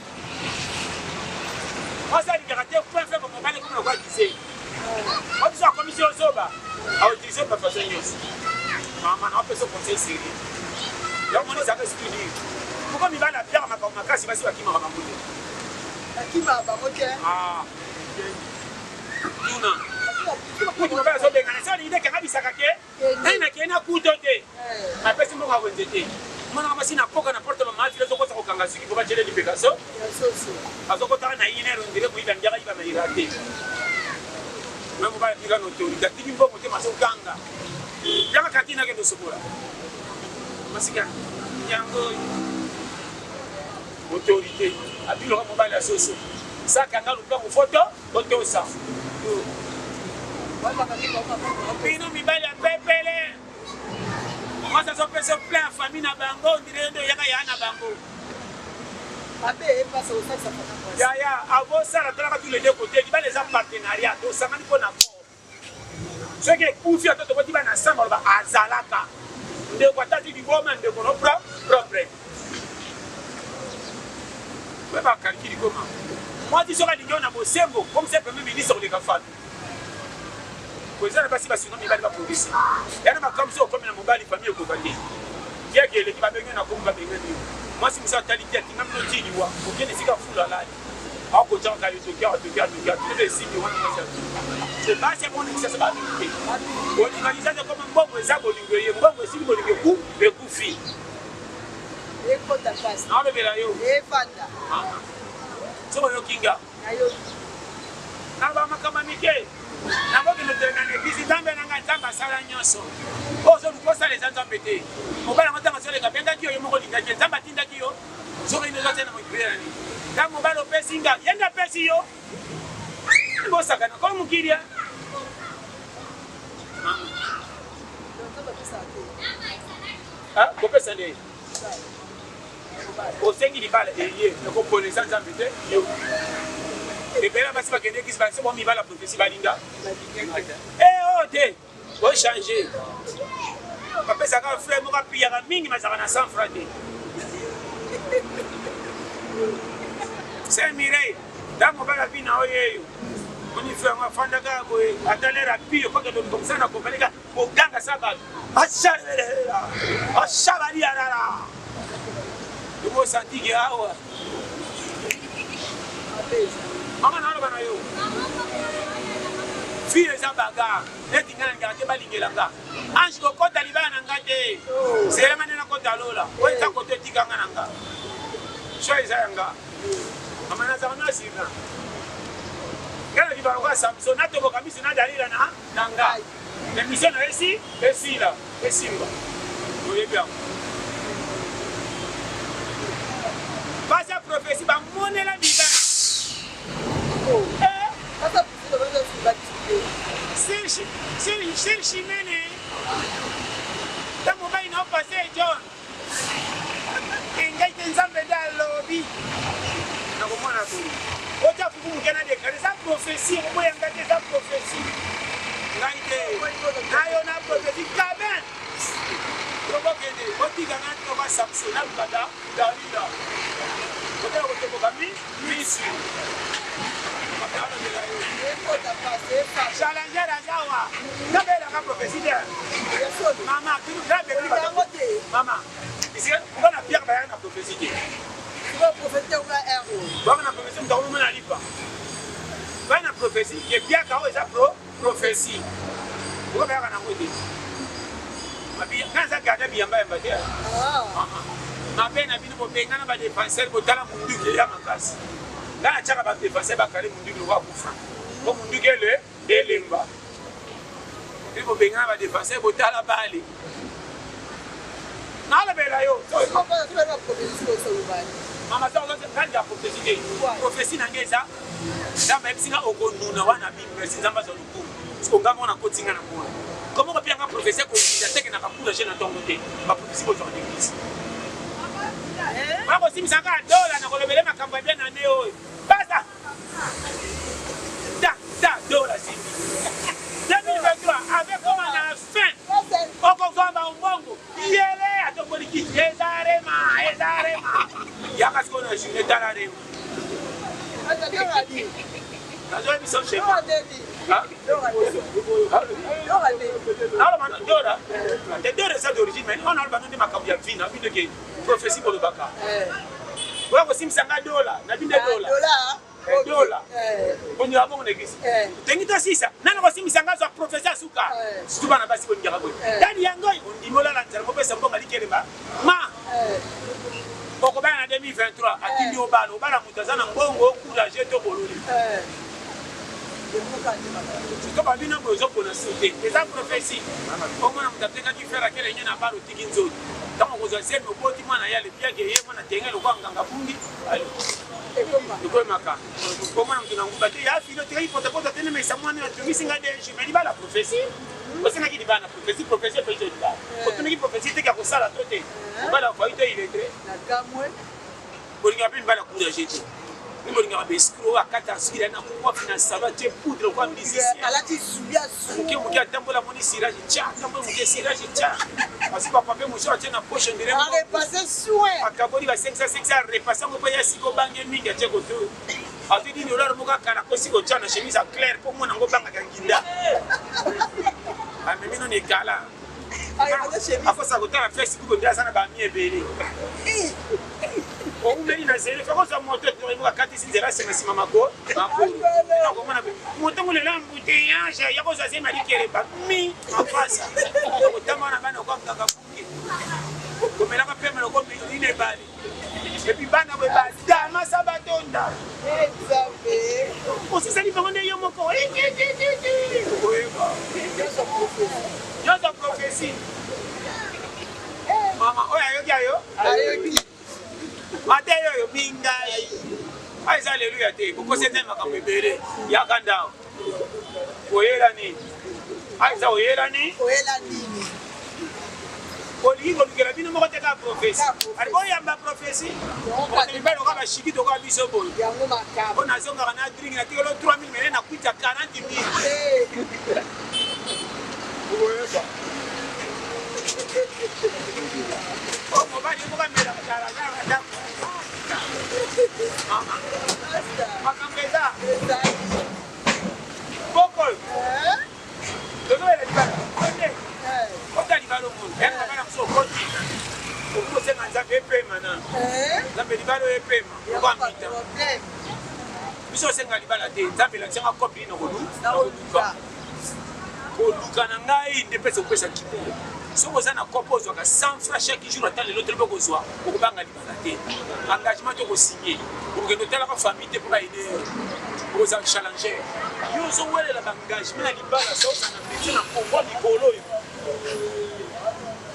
Mwasi alingaka te point faible mobali ekoma lokola kizengi. Mwasi so akomisi yo zoba, a utiliser ba façon nyonso. Mama na opesa conseil sérieux. Yango moni ezalaka esprit libre. Pourquoi mibali apiaka makambo makasi basi bakimaka bango te? Bakimaka bango te. Ah. Tuna. Kutu mobali azobengana so alingi te kanga bisaka ke nani nakei na kuto te apesi mbongo ya wenze te mwana mwasi na poka na porte mama afili azokosa kokanga suki po batiele lipeka so azokotaka na iner ondire moyibi andiaka yiba na irate me mobali atika na autorité atiki mbongo te mazoganga yaka kati nakende osokola masika yango Autorite abiloka mobali ya soso saka nga lupangu foto otosa bino mibali ya pepele mwasi azopesa plein ya famille na bango ondire yo nde oyaka ya na bango yaya avosala talaka tous les deux côtés libala eza partenariat tosangani mpo na corps Soki ekufi ata toboti bana 100 baloba azalaka ndeko ata azwi liboma ndeko no propre we bakalkili koma mwasi soki alingi yo na bosembo comme ça premier ministre koleka fatu koza na basi basunga mibali baprogrese yana makambo soki okomi na mobali famille ekoka te yaki eleki babengi na komi babengani yo mwasi mosusu atali te atingami no ti liwa okende esika fulu alali akotiaka yo toki awa toki awa toki awa toki esimbi wana mwasi ya basi ya mona kisasa ba mingi te bolingo kisasa ekoma mbongo eza bolingo eye mbongo esili bolingo eku ekufi ekota pasi nalobela yo efanda soki oyoki nga na bamakambo ya mike nakokende otelema na eglise nzambe na ngai nzambe asala nyonso oyo ozoluka osala eza nzambe te mobali yango ntango azoleka abengaki yo yo moko olingaki ye nzambe atindaki yo Soki nde oza te na mokili ya nini? Ntango mobali opesi nga, ye nde apesi yo. Bosakana ko mokili ya. Ah, kopesa nde osengi libala eye ekopona eza nzambe te yo ebele basi bakende kisi basi bo mibala profesi balinga e oyo te Bo changer. Bapesaka frère moko apiyaka mingi mazaka na 100 francs te. Saint Mireille, ntango mobali abi na oyo eyo. Moni frère yango afandaka boye ata lere apire kokende koluka mosala na kompani kaka koganga sa bato ashalela ashabalialala tokosantike awa mama naloba na yo fille eza bagar neti ngai nalingaka te balingela nga ange kokota libala na nga te zela nga nde nakota lola oyo eza kote etika nga na nga choix eza ya nga mama nazaka na sylvain nga na vivaka lokola samson natoboka miso na dalila na na nga mais mission na esi esila esimba oyebi yango basi ya prophetie bamonela mibali Sir Chimene, ntango mobali na yo Pasteur John engai te Nzambe nde alobi nakomona boye otya fufu moke na deklare eza prophetie okoboya ngai te eza prophetie ngai te nayo na prophetie kabin tokokende otika ngai toka samson nalukata dalila kotala kotomboka mi misu challenger azawa nabelaka prophetie te mama mama nga na pierre bayaka na prophetie te baka na prophetie moto akomoma na lipa baya na prophetie ke piaka oyo eza pro prophetie oyo bayaka nango te nga naza garde biyamba yamba te mabe na bino bobengana ba defenseur botala munduki eya makasi nga natiaka ba defenseur bakale munduki lokola kufa po munduki ele elemba mpe bobengana ba defenseur botala bale nalobela yo mama ngai ya prophetie te prophetie na ngai eza nzambe ayebisi nga okonuna wana bimi merci nzambe azwa lokumu siko ngai moko nakoti nga na mona komo kopia nga prophetie kokita teke na kakula je na ntongo te baprophetie bozwaka na eglise bakosimbisa nga dola na kolobele makambo ya bien na nde oyo basa Ta, ta, dola simbi. 2023, avec comme na fin. Okozwa ba mbongo. Yele atokoli kiti. Eza rema, eza rema. Yaka sikoyo na journée tala rema. Nazoyebisa schéma. Naloba dora. Te dora eza d'origine mais on aloba nde makambo ya vie na bino ke prophetie bolobaka. Oya kosimbisa nga dola na bino dola. Dola. Bondela bongo na eglise. Tengi tosisa. Nani kosimbisa nga zwa prophetie ya suka. Surtout bana basi bolingaka boye. Dadi yango ondimi olala nzala mopesa mbongo likelemba. Ma. Okobala na 2023 atindi obala obala moto aza na mbongo courage to bololi. Surtout babino boye ozopona su te. Eza prophetie. Omona moto atekaki fer akele nye na bar otiki nzoto. Ntango okozwa zemi oboti mwana ya lepiake ye mwana tenge lokola nganga bungi. Ekoyemaka omwana moto na nguba te ya filo otikaki potapota te nemekisa mwana oyo atungisi ngai de jour libala prophetie osengaki libala na prophetie prophetie epesi yo libala otunaki prophetie teke ya kosala to te mobali afayi to illettré bolingaka mpe mibali ya courage te mi bolingaka baescro oyo akata suki na kofi na salo atie poudre lokola musicien moke moke atambola amoni cirage tya atambola moke cirage tya asi bapape mosusu atie na poche ndire akaboli ba 500 500 arepasse yango mpo ya sika obange mingi atie kote oyo azwi dini dollar moko akala kosi kotya na chemise ya claire mpo mona yango obangaka nginda amemi nano ekala akosa kotala facebook nde aza na bami ebele oumeli na zele fakozwa moto akatisi nzela nsima nsima mako makolo nakomona moto ngo lelo embouteillage ya kozwa zema likelemba mi mapasa okotamba na bana okwa nganga bunge komelaka pema loko nini ebale epuis bana boye badamasa batonda osisali bango nde yo moko oyeba nyonso prophetie mama oyo ayoki ayo ayoki mateya oyo mingai oyo eza aleluya te bokosi ete makambo ebele yaka ndao oyela nini ayo eza oyela nini oyela nini olingi kolukela bino moko te kaka prophetie ali boyamba prophetie okote mibali oka bashiki tokoka biso boye mpo nazongaka na drink natikelo 3000 mene na kwita 40 000 okoyeba mobali moko amelaka daladala ndako makambo eza. Epema na Nzambe, libala oyo epema okwamita biso osenga libala te. Nzambe elakisanga kopi nini nakoluka. Koluka na ngai nde pesa kopesa kimia. Soki oza na kopo, ozwaka 100 francs chaque jour, ata lelo tolobi okozwa, okobanga libala te. Engagement to kosigne, okokende otalaka famille te mpo baide yo, okozala challenger. Yo ozowelela baengagement ya libala, sa ozala na métier na Kongo mikolo oyo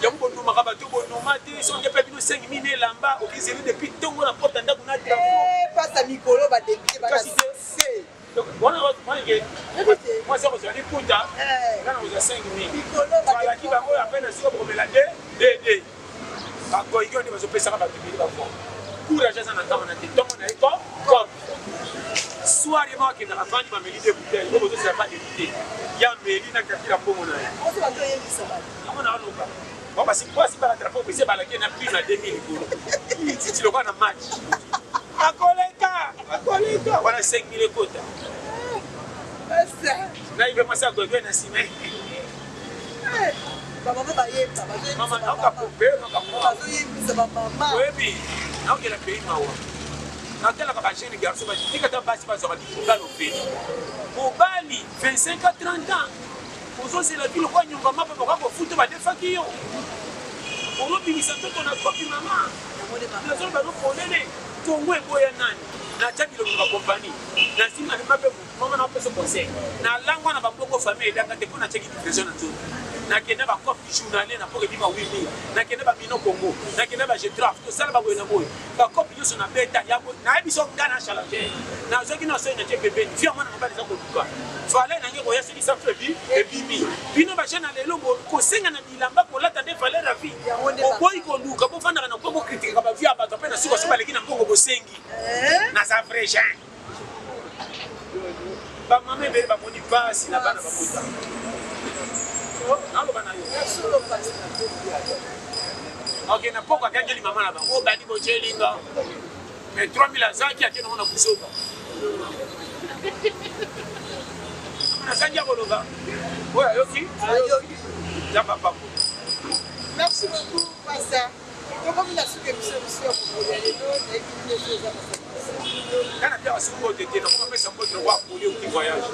yango bonomaka bato, bonoma te. Soki mpe bino 5 mille elamba, okizeli depuis ntongo na porte ya ndako na drapeau. Pasa mikolo badéputé. Kasi te wana mwasi akozwa liputa, nga na kozwa 5 mille. Balaki bango oyo apene sika bokomela de de bagoyiki oyo nde bazopesaka bato ebele bafond. Courage aza na ntango na te, ntongo na ye comme soir ye moko akendaka vandi, bameli de bouteille oyo bozozela pa député ya meli na kakila mbongo na ye. Yango naaloba basi basi bala drapeau pese balaki na prime ya 2000 likolo titi lokola na match, akoleka akoleka wana 5000 ekota ngai mpe mwasi agoigoi na nsima. Bamama bayeba. Mama naoka pope. Bazoyebisa bamama. Oyebi, naokela pays mawa, natalaka bajeune garçon batika ta basi bazwaka mibali ofeli mobali 25 a 30 ans, ozozela ti lokwa nyonga mapa bakoka kofuta badefaki yo, ozobimisa nzoto na kopi. Mama, nazoloba no polele, Kongo eboya nani? Natya bilongi na bakompani na nsima mpe mama napesa conseil, nalangwa na bambongo famille edanga te mpo natiaki livraison na nzoto. Nakenda bacope journalier na mpoka ebima 8000, nakenda bamino Congo, nakenda bagetraf, tosala baboye na boye, bacope nyonso nabeta. Nayebi so nga na challenger, nazwaki na soi natie pembeni. Vie ya mwana mobali eza koluka valeur nange koya soki safu ebi ebimi. Bino bajeune na lelo kosenga na bilamba kolata nde valeur ya vie. Oboyi koluka, bofandaka na po bokritikaka bavie ya bato mpe na suka so baleki na mbongo bosengi. Naza vrai jeune. Bamama ebele bamoni mpasi na bana babota. Naloba na yo, ok, na poko akangeli mama na bango bani bojelinga, mais 3000 azaki ake nango na buzoba. Nazangi ya koloba oyo ayoki, Nzambe apambola. Merci beaucoup, pasteur. Tokomi na suka émission biso ya mokolo ya lelo. Nayebi nyonso eza. Nga na piaka soki mbote te, nakoma pesa mbote lokwa akoli outi voyage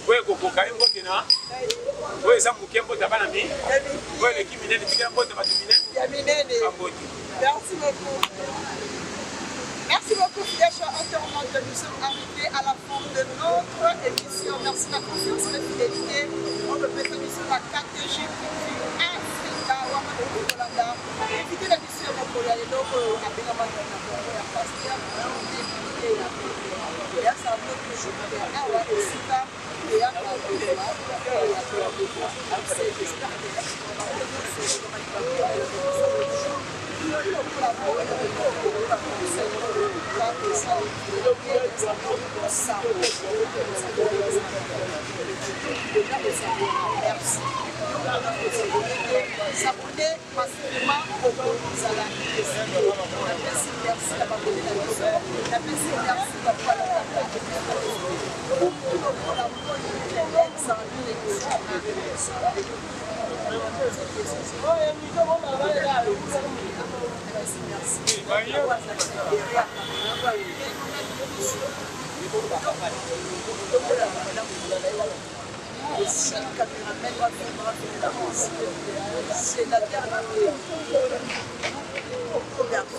oyo ekokoka ye mbote na oyo eza moke, mbote ya bana mi oyo eleki minene, tikela mbote bato minene. Ya minene. Bambote. Merci beaucoup. Merci beaucoup, fidèles chers internautes. Nous sommes arrivés à la fin de notre émission. Merci de la confiance et la fidélité. On peut mettre l'émission la KTG Africa. Kolanda. Invité la mission mokolo ya lelo oyo abengamaka na kombo ya pasteur Yasa, toujours awa esika eyaka kozwa. J'espère que merci. S'abonner massivement, okozala. Napesi merci na bakoni na biso, napesi merci bakwalakaka lokola moi émission. Merci. Chaque cameraman va faire sénateur. Merci.